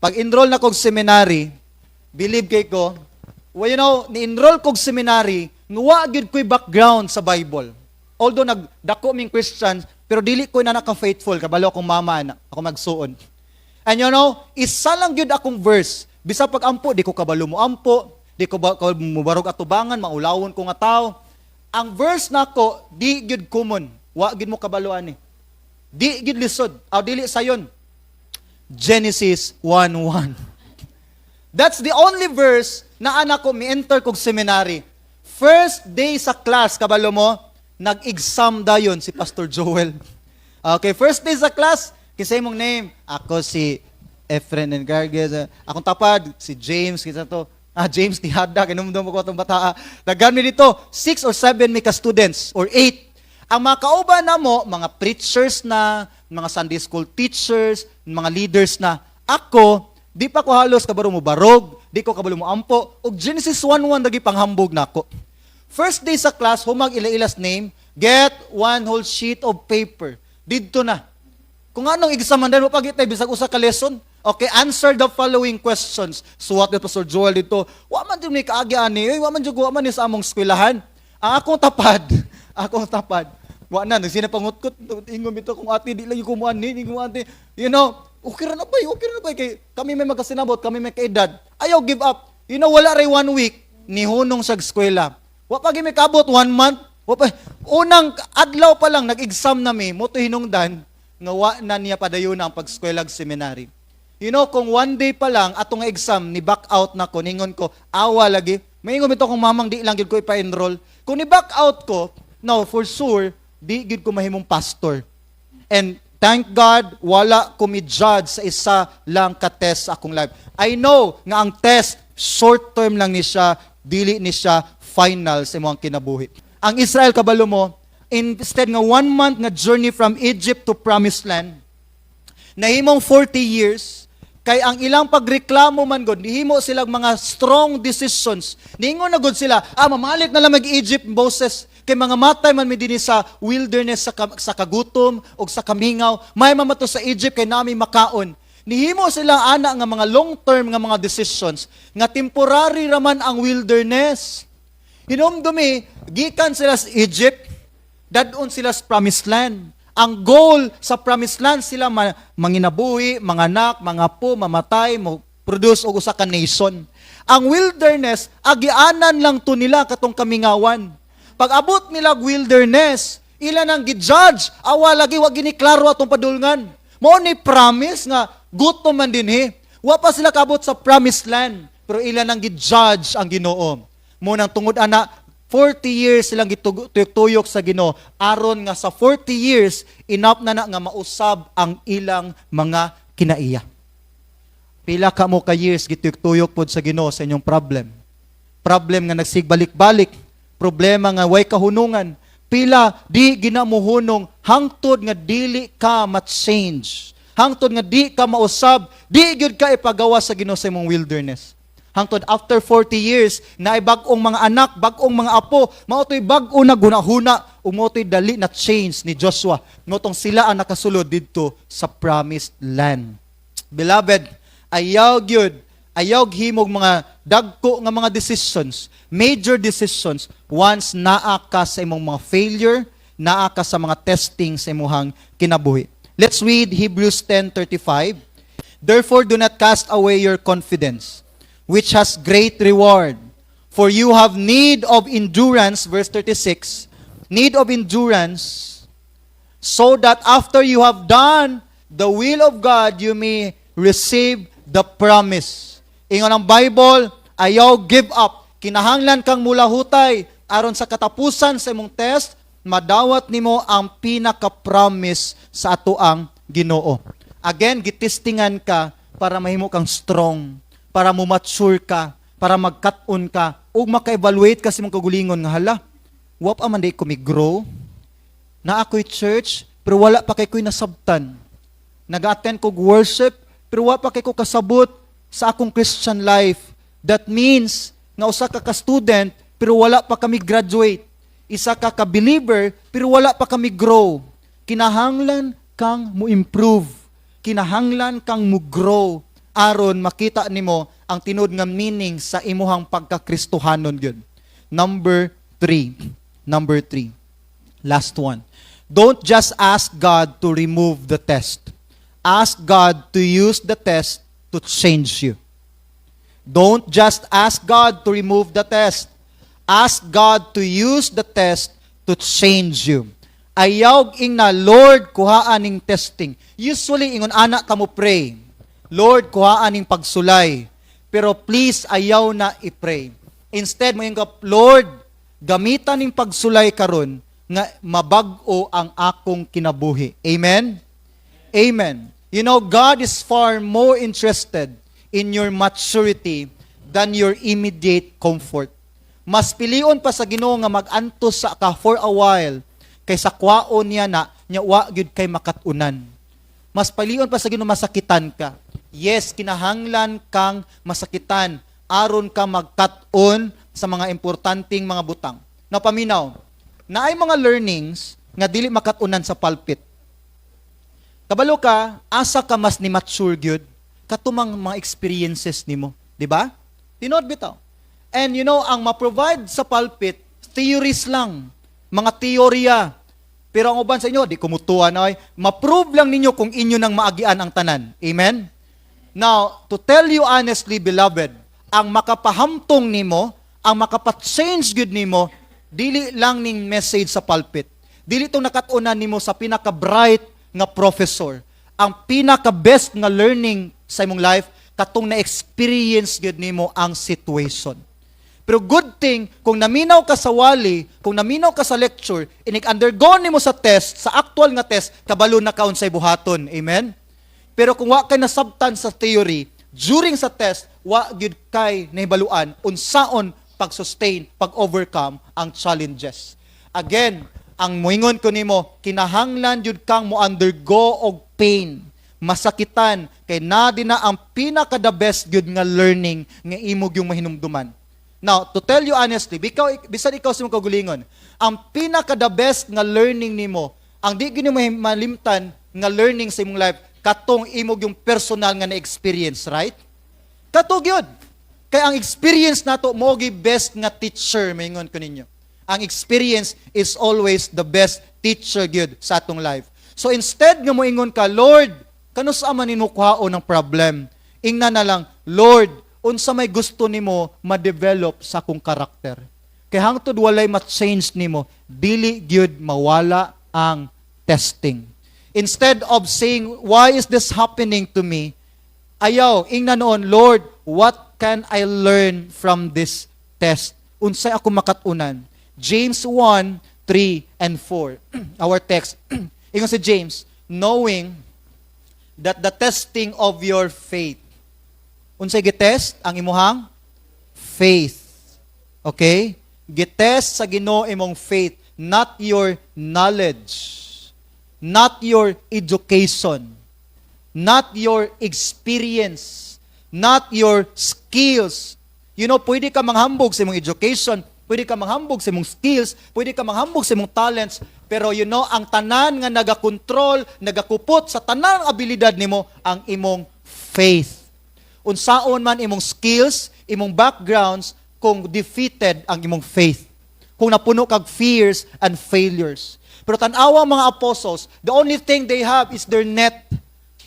Pag-enroll na kog seminary, believe kay ko, well, ni-enroll kog seminary, nga wa gyud ko'y background sa Bible. Although nagdako ming Christian, pero dili ko na naka-faithful, kabalo akong mama na, ako magsuon. And isa lang gyud akong verse. Bisa pag ampo, di ko kabalo mo ampo, di ko ba, ko mubarog atubangan, maulawon ko nga tao. Ang verse nako, di gyud common. Wa gyud mo kabalo ani. Di gyud lisod. Aw dili sayon. Genesis 1:1. That's the only verse na anak ko mi-enter kog seminary. First day sa class, kabalo mo, nag-exam dayon si Pastor Joel. Okay, first day sa class, kinsa imong name? Ako si Efren Engarguez. Akong tapad, si James, kinsa to? Ah, James Tihada, kinumdum ko atong bata. Daghan mi dito, six or seven mi ka students, or eight. Ang mga kauban namo, mga preachers na, mga Sunday school teachers, mga leaders na. Ako, di pa ko halos kabalo mo barog, di ko kabalo mo ampo, ug Genesis 1:1 lagi panghambog nako. First day sa class, humag ila-ilas name, get one whole sheet of paper. Didto na. Kung anong exam man wa pa gitay bisag usa ka lesson. Okay, answer the following questions. Suwat ni Pastor Joel dito. Wa man jud ni kaagi ani, oy, wa man jud, wa man ni sa among eskwelahan. Ang akong tapad. Wa na nagsina pangutkot ingon bitaw kung ate di lang yung kumuan ni, ingon ate. Okay ra na ba, okay ra na ba kay kami may magkasinabot, kami may kaedad. Ayaw give up. Wala ray one week nihunong sa eskwela. Wa pa gyud mi kabot one month. Wa pa, unang adlaw pa lang nag-exam na mi, mo to hinungdan nga wa na niya padayon ang pag-eskwela seminary. Kung one day pa lang atong exam ni back out na ko, ningon ko, awa lagi. Maingon bitaw kong mamang di lang gyud ko ipa-enroll. Kung ni back out ko, no, for sure, di gyud ko mahimong pastor. And thank God, wala ko mi-judge sa isa lang ka test sa akong life. I know nga ang test, short term lang ni siya, dili ni siya final sa imong kinabuhi. Ang Israel, kabalo mo, instead nga one month nga journey from Egypt to Promised Land, nahimong 40 years, kay ang ilang pagreklamo man god, nihimo silang mga strong decisions. Ningon na gud sila, "Ah, mamalik na lang mag-Egypt, Moses, kay mga matay man mi dinhi sa wilderness sa kagutom o sa kamingaw, may mamato sa Egypt kay nami makaon." Nihimo sila ana nga mga long-term nga mga decisions nga temporary raman ang wilderness. Hinumdumi, gikan sila sa Egypt, dadon sila sa Promised Land. Ang goal sa Promised Land sila manginabuhi, manganak, mangapo, mamatay, mo produce og usa ka nation. Ang wilderness, agianan lang to nila katong kamingawan. Pag abot nila og wilderness, ila nang gi-judge, awa lagi, wa gini klaro atong padulngan. Mao ni promise nga gutom man dinhi. Wa pa sila kabot sa Promised Land, pero ila nang gi-judge ang Ginoo. Mo nang tungod ana 40 years silang gituyok-tuyok sa Ginoo aron nga sa 40 years enough na na nga mausab ang ilang mga kinaiya. Pila ka mo ka years gituyok-tuyok pod sa Ginoo sa inyong problem? Problem nga nagsigbalik-balik, problema nga way kahunungan. Pila di ginamuhunong hangtod nga dili ka ma-change. Hangtod nga di ka mausab, di gyud ka ipagawa sa Ginoo sa imong wilderness. Hangtod after 40 years, na bag-ong mga anak, bag-ong mga apo, mao to'y bag-o na gunahuna, ug mao to'y dali na change ni Joshua. Mao tong sila ang nakasulod didto sa Promised Land. Beloved, ayaw gyud, ayaw himog mga dagko nga mga decisions, major decisions, once naa ka sa imong mga failure, naa ka sa mga testing sa imong kinabuhi. Let's read Hebrews 10:35. "Therefore do not cast away your confidence, which has great reward. For you have need of endurance," verse 36, "need of endurance, so that after you have done the will of God, you may receive the promise." Ingon ang Bible, ayaw give up. Kinahanglan kang mulahutay aron sa katapusan sa imong test, madawat nimo ang pinaka-promise sa atoang Ginoo. Again, gitestingan ka para mahimo kang strong, para mo mature ka, para magkat-on ka, ug maka-evaluate ka sa imong kagulingon nga hala, wa pa man di ko mi-grow. Na ako'y church, pero wala pa kay ko'y nasabtan. Nag-attend kog worship, pero wa pa kay ko kasabot sa akong Christian life. That means, nga usa ka ka-student, pero wala pa kami graduate. Isa ka ka-believer, pero wala pa kami grow. Kinahanglan kang mo improve. Kinahanglan kang mo grow. Aron makita nimo ang tinuod nga meaning sa imuhang pagkakristohanon gyud. Number three. Number three. Last one. Don't just ask God to remove the test. Ask God to use the test to change you. Don't just ask God to remove the test. Ask God to use the test to change you. Ayaw ingna, "Lord, kuhaan ning testing." Usually, ingon ana ka mo pray. "Lord, kuhaan ning pagsulay." Pero please, ayaw na i-pray. Instead, mo ka, "Lord, gamitan ning pagsulay karon nga mabag-o ang akong kinabuhi." Amen? Amen. God is far more interested in your maturity than your immediate comfort. Mas pilion pa sa Ginoo nga mag-antos sa ka for a while kaysa kwaon niya na nya wa gyud kay makat-unan. Mas pilion pa sa Ginoo masakitan ka. Yes, kinahanglan kang masakitan aron ka magkat-on sa mga importanteng mga butang. Napaminaw, naay mga learnings nga dili makat-unan sa pulpit. Kabalo ka, asa ka mas ni mature gyud katumang mga experiences nimo, di ba? Tinuod bitaw. And ang ma-provide sa pulpit, theories lang, mga teorya. Pero ang uban sa inyo, di kumutuan ay, ma-prove lang ninyo kung inyo nang maagian ang tanan. Amen? Now, to tell you honestly, beloved, ang makapahamtong nimo, ang makapa-change gyud nimo, dili lang ning message sa pulpit. Dili tong nakat-unan nimo sa pinaka-bright nga professor. Ang pinaka-best nga learning sa imong life, katong na-experience gyud nimo ang situation. Pero good thing, kung naminaw ka sa wali, kung naminaw ka sa lecture, inig-undergo nimo sa test, sa actual nga test, kabalo na ka unsay buhaton. Amen? Pero kung wa kay nasabtan sa theory, during sa test, wa gyud kay nahibaluan unsaon pag-sustain, pag-overcome ang challenges. Again, ang moingon ko nimo, kinahanglan jud kang mo undergo og pain, masakitan, kay na din na ang pinaka the best gyud nga learning nga imo gyung mahinumduman. Now, to tell you honestly, bikaw, bisan ikaw sa imong kaugalingon, ang pinaka the best nga learning nimo, ang di gyud nimo malimtan nga learning sa imong life, katong imo yung personal nga na-experience, right? Kato gyud. Kay ang experience nato mo gi best nga teacher, maingon ko ninyo. Ang experience is always the best teacher gyud sa atong life. So instead nga moingon ka, "Lord, kanus-a man nimo kuhaon ng problem?" Ingna na lang, "Lord, unsa may gusto nimo ma-develop sa akong karakter?" Kay hangtod walay ma-change nimo, dili gyud mawala ang testing. Instead of saying, "Why is this happening to me?" Ayaw, ingna noon, "Lord, what can I learn from this test? Unsay ako makatunan?" James 1, 3, and 4. Our text. Ingon si James, "Knowing that the testing of your faith." Unsay gitest? Ang imuhang faith. Okay? Gitest sa Ginoo imong faith, not your knowledge, not your education, not your experience, not your skills. Pwede ka manghambog sa imong education, pwede ka manghambog sa imong skills, pwede ka manghambog sa imong talents, pero ang tanan nga nagakontrol, nagakupot sa tanan abilidad nimo ang imong faith. Unsaon man imong skills, imong backgrounds, kung defeated ang imong faith. Kung napuno kag fears and failures. Pero tan-awa ang mga apostles, the only thing they have is their net.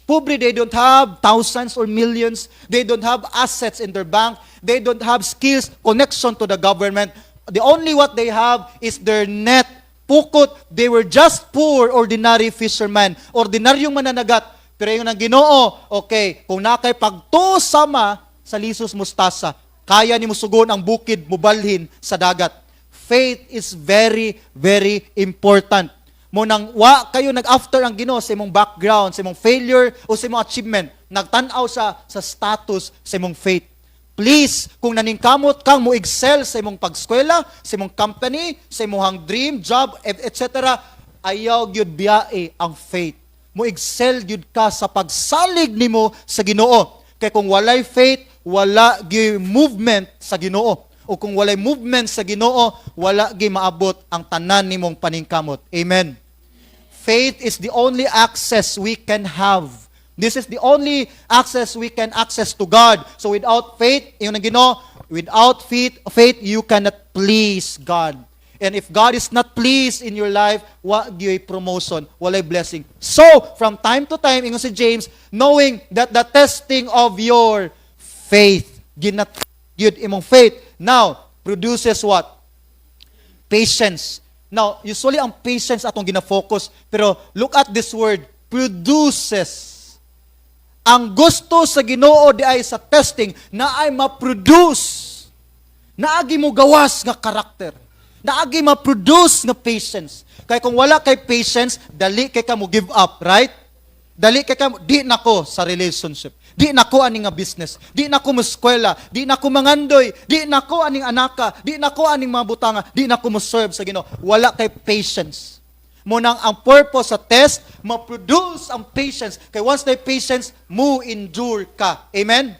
Pobre, they don't have thousands or millions. They don't have assets in their bank. They don't have skills, connection to the government. The only what they have is their net. Pukot, they were just poor, ordinary fishermen. Ordinaryong mananagat. Pero yung ng Ginoo, okay, kung naa kay pagtuo sama sa lisos mustasa, kaya nimo sugon ang bukid, mubalhin sa dagat. Faith is very, very important. Mo nang wa kayo nag-after ang Ginoo sa imong background, sa imong failure o sa imong achievement. Nagtan-aw sa status sa imong faith. Please, kung naningkamot kang mo excel sa imong pagskwela, sa imong company, sa imong dream, job, etc., ayaw gyud biyae ang faith. Mo excel gyud ka sa pagsalig nimo sa Ginoo. Kay kung walay faith, wala gyud movement sa Ginoo. O kung walay movement sa Ginoo, wala gyud maabot ang tanan nimong paningkamot. Amen. Faith is the only access we can have This is the only access we can access to God. So without faith, ingon ang Ginoo, without faith, you cannot please God. And if God is not pleased in your life, wa gyoy promotion, walay blessing. So, from time to time, ingon si James, knowing that the testing of your faith, ginat gyud imong faith, now, produces what? Patience. Now, usually ang patience atong gina-focus, pero look at this word, "produces." Ang gusto sa Ginoo diay sa testing na ay ma-produce. Naagi mo gawas nga karakter. Naagi ma-produce nga patience. Kay kung wala kay patience, dali kay ka mo give up, right? Dali kay ka mo, di nako sa relationship. Di nako ani nga business. Di nako mo eskwela. Di nako mangandoy. Di nako aning anaka. Di nako aning mga butanga. Di nako mo serve sa Ginoo. Wala kay patience. Mao nang ang purpose sa test, ma-produce ang patience. Kay once na patience, mo endure ka. Amen?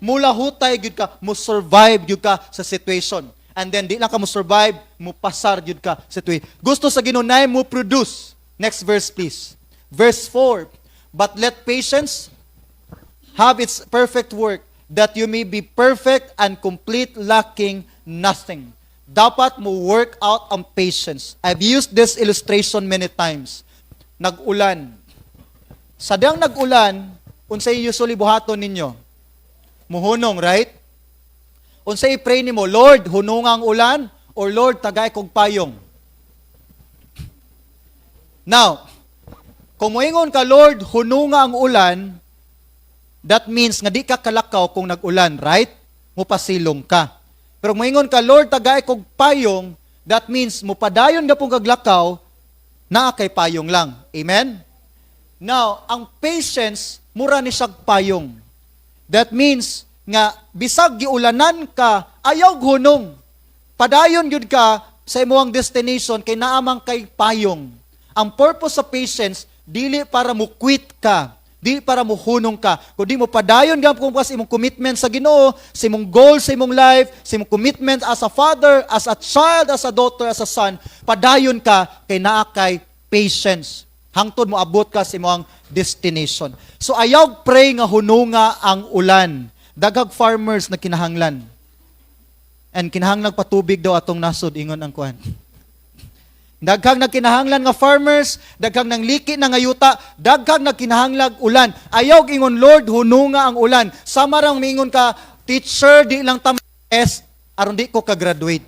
Mula hutay gyud ka, mo survive gyud ka sa situation. And then di lang ka mo survive, mo pasar gyud ka sa situation. Gusto sa Ginoo na mo produce. Next verse, please. Verse 4. "But let patience have its perfect work, that you may be perfect and complete, lacking nothing." Dapat mo work out ang patience. I've used this illustration many times. Nag-ulan. Sa diyang nag-ulan, unsay usually buhaton ninyo? Muhunong, right? Unsay i-pray nimo? "Lord, hununga ang ulan," or "Lord, tagay kog payong"? Now, kung moingon ka, "Lord, hununga ang ulan," that means nga di ka kalakaw kung nag-ulan, right? Mupasilong ka. Pero kung moingon ka, "Lord, tagay kog payong," that means mupadayon ka pong kaglakaw, naa kay payong lang. Amen? Now, ang patience, mura ni siyag payong. That means nga bisag giulanan ka, ayaw hunong. Padayon gyud ka sa imong destination kay naa man kay payong. Ang purpose sa patience dili para mo quit ka, dili para mo hunong ka, kundi mo padayon gapon ka sa imong commitment sa Ginoo, sa imong goal sa imong life, sa imong commitment as a father, as a child, as a daughter, as a son. Padayon ka kay naa kay patience. Hangtod mo abot ka sa imong destination. So ayaw pray nga hununga ang ulan. Daghag farmers na kinahanglan. And kinahanglan patubig daw atong nasod, ingon ang kuan. Daghang nagkinahanglan nga farmers, daghang nang liki na nga yuta, daghang nagkinahanglag ulan. Ayaw ingon, "Lord, hununga ang ulan." Sama rang mingon ka, "Teacher, di lang ta test aron di ko ka-graduate."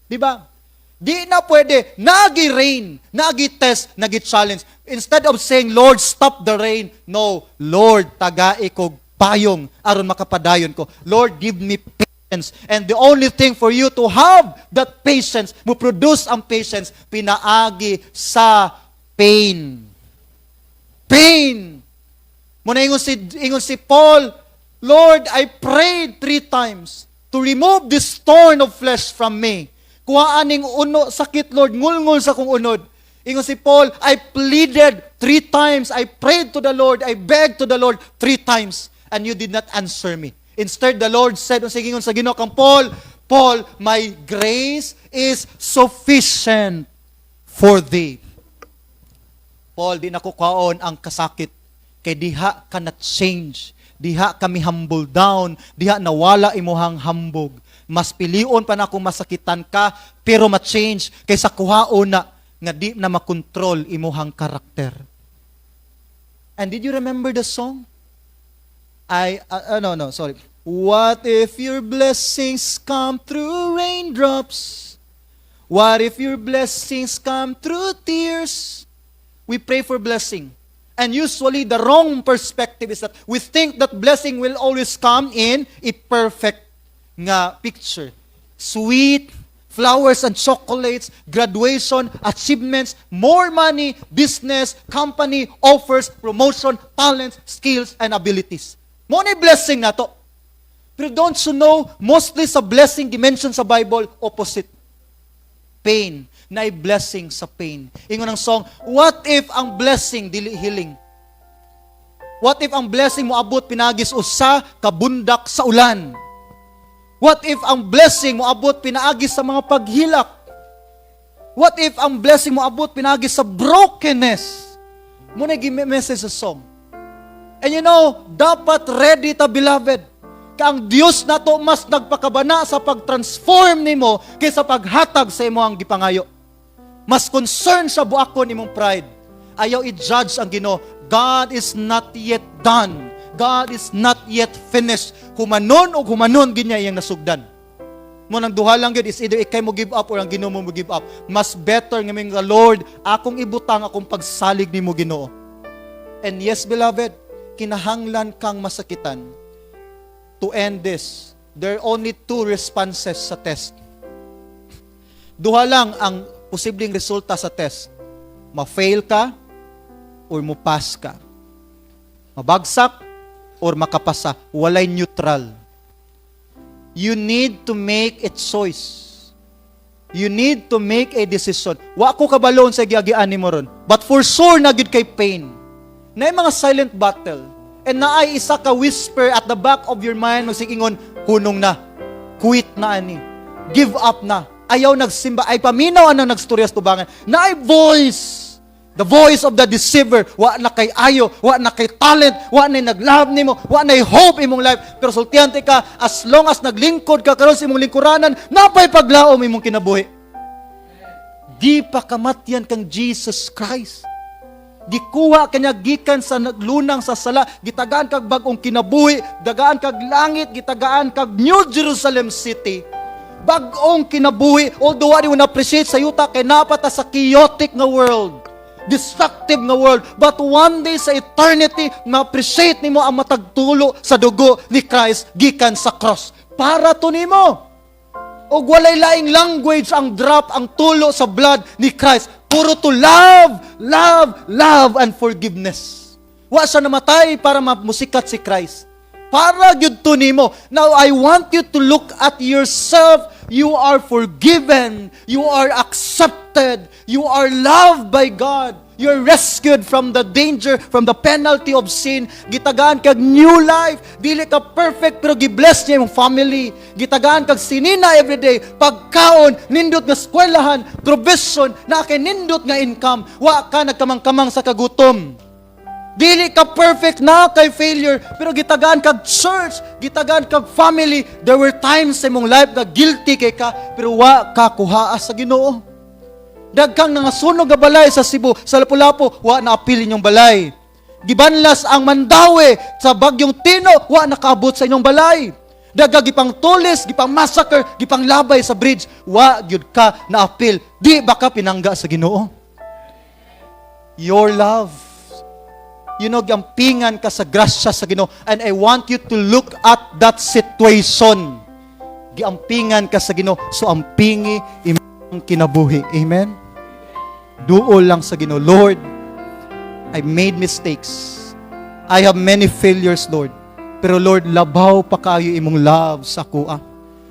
Di ba? Di na pwede. Nagi rain, nagi test, nagi challenge. Instead of saying, "Lord, stop the rain." No, "Lord, tagai ko payong aron makapadayon ko. Lord, give me patience." And the only thing for you to have that patience, mo produce ang patience, pinaagi sa pain. Pain. Mao na ingon si Paul, "Lord, I prayed three times to remove this thorn of flesh from me. Kuha aning uno, sakit, Lord, ngulngul sa kong unod." Ingon si Paul, "I pleaded three times. I prayed to the Lord. I begged to the Lord three times. And you did not answer me." Instead, the Lord said, unsa ingon sa Ginoo kang Paul, "Paul, my grace is sufficient for thee. Paul, di nako kuhaon ang kasakit. Kay diha ka na change. Diha kami humble down. Diha nawala imuhang hambog. Mas pilion pa na kung masakitan ka, pero ma-change kaysa kuhaon na nga di na makontrol imuhang karakter." And did you remember the song? I, no, sorry. What if your blessings come through raindrops? What if your blessings come through tears? We pray for blessing. And usually the wrong perspective is that we think that blessing will always come in a perfect nga picture. Sweet, flowers and chocolates, graduation, achievements, more money, business, company, offers, promotion, talents, skills, and abilities. Mao ni blessing nato. Pero don't you know, mostly sa blessing dimension sa Bible, opposite. Pain. Na blessing sa pain. Ingon ang song, what if ang blessing dili healing? What if ang blessing mo abot pinagis usa kabundak sa ulan? What if ang blessing mo abot pinaagi sa mga paghilak? What if ang blessing mo abot pinaagi sa brokenness? Mao na message sa song. And dapat ready ta, beloved. Kay ang Dios nato mas nagpakabana sa pag-transform nimo kaysa paghatag sa imo ang gipangayo. Mas concerned sa buakon imong pride. Ayaw i-judge ang Ginoo. God is not yet done. God is not yet finished. Humanon o humanon ginya iyang nasugdan. Mao nang duha lang gyud is either ikay mo give up or ang Ginoo mo give up. Mas better nga nga, "Lord, akong ibutang akong pagsalig nimo, Ginoo." And yes, beloved, kinahanglan kang masakitan. To end this, there are only two responses sa test. Duha lang ang posibleng resulta sa test. Ma-fail ka or mo-pass ka. Mabagsak or makapasa. Walay neutral. You need to make a choice. You need to make a decision. Wa ko kabalo unsay giagian nimo ron. But for sure na gyud kay pain. Naay mga silent battle. And naay isa ka whisper at the back of your mind magsigingon, "Hunong na. Quit na ani. Give up na. Ayaw nagsimba." Ay paminaw anang nagstorya sa tubangan. Naay voice. The voice of the deceiver. Wa na kay ayo, wa na kay talent, wa na nag-love nimo, wa na hope imong life. Pero sultihan ka, as long as naglingkod ka karon sa imong lingkuranan, napay paglaom imong kinabuhi. Di pa kamatyan kang Jesus Christ. Gikuha kanya gikan sa naglunang sa sala, gitagaan kag bag-ong kinabuhi, dagaan kag langit, gitagaan kag New Jerusalem City. Bag-ong kinabuhi, although wa mo na-appreciate sa yuta kay napata sa chaotic nga world, destructive nga world. But one day sa eternity, ma-appreciate nimo ang matag tulo sa dugo ni Christ gikan sa cross. Para to nimo. Og walay laing language ang drop, ang tulo sa blood ni Christ. Puro to love, love, love, and forgiveness. Wa siya namatay para musikat si Christ. Para gyud to nimo. Now, I want you to look at yourself. You are forgiven. You are accepted. You are loved by God. You're rescued from the danger, from the penalty of sin. Gitagaan kag new life. Dili ka perfect pero gi-bless niya imong family. Gitagaan kag sinina everyday, pagkaon, nindot nga eskwelahan, provision, na kay nindot nga income. Wa ka nagkamang-kamang sa kagutom. Dili ka perfect na kay failure, pero gitagaan kag church, gitagaan kag family. There were times sa imong life na guilty kay ka, pero wa ka kuhaa sa Ginoo. Dagkang nangasunog nga balay sa Cebu, sa Lapu-Lapu, wa na apil inyong balay. Gibanlas ang Mandaue sa bagyong Tino, wa nakaabot sa inyong balay. Daga gipang tulis, gipang massacre, gipang labay sa bridge, wa gyud ka na apil. Di ba ka pinangga sa Ginoo? Your love, giampingan ka sa grasya sa Ginoo. And I want you to look at that situation. Giampingan ka sa Ginoo. So ampingi imong kinabuhi. Amen? Duol lang sa Ginoo. "Lord, I made mistakes. I have many failures, Lord. Pero Lord, labaw pa kayo imong love sa akoa."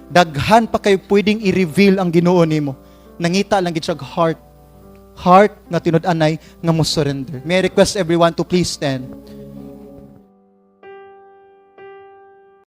Daghan pa kayo pwedeng i-reveal ang Ginoo nimo. Nangita lang gid siya og heart. Heart nga tinud-anay nga mo surrender. May I request everyone to please stand.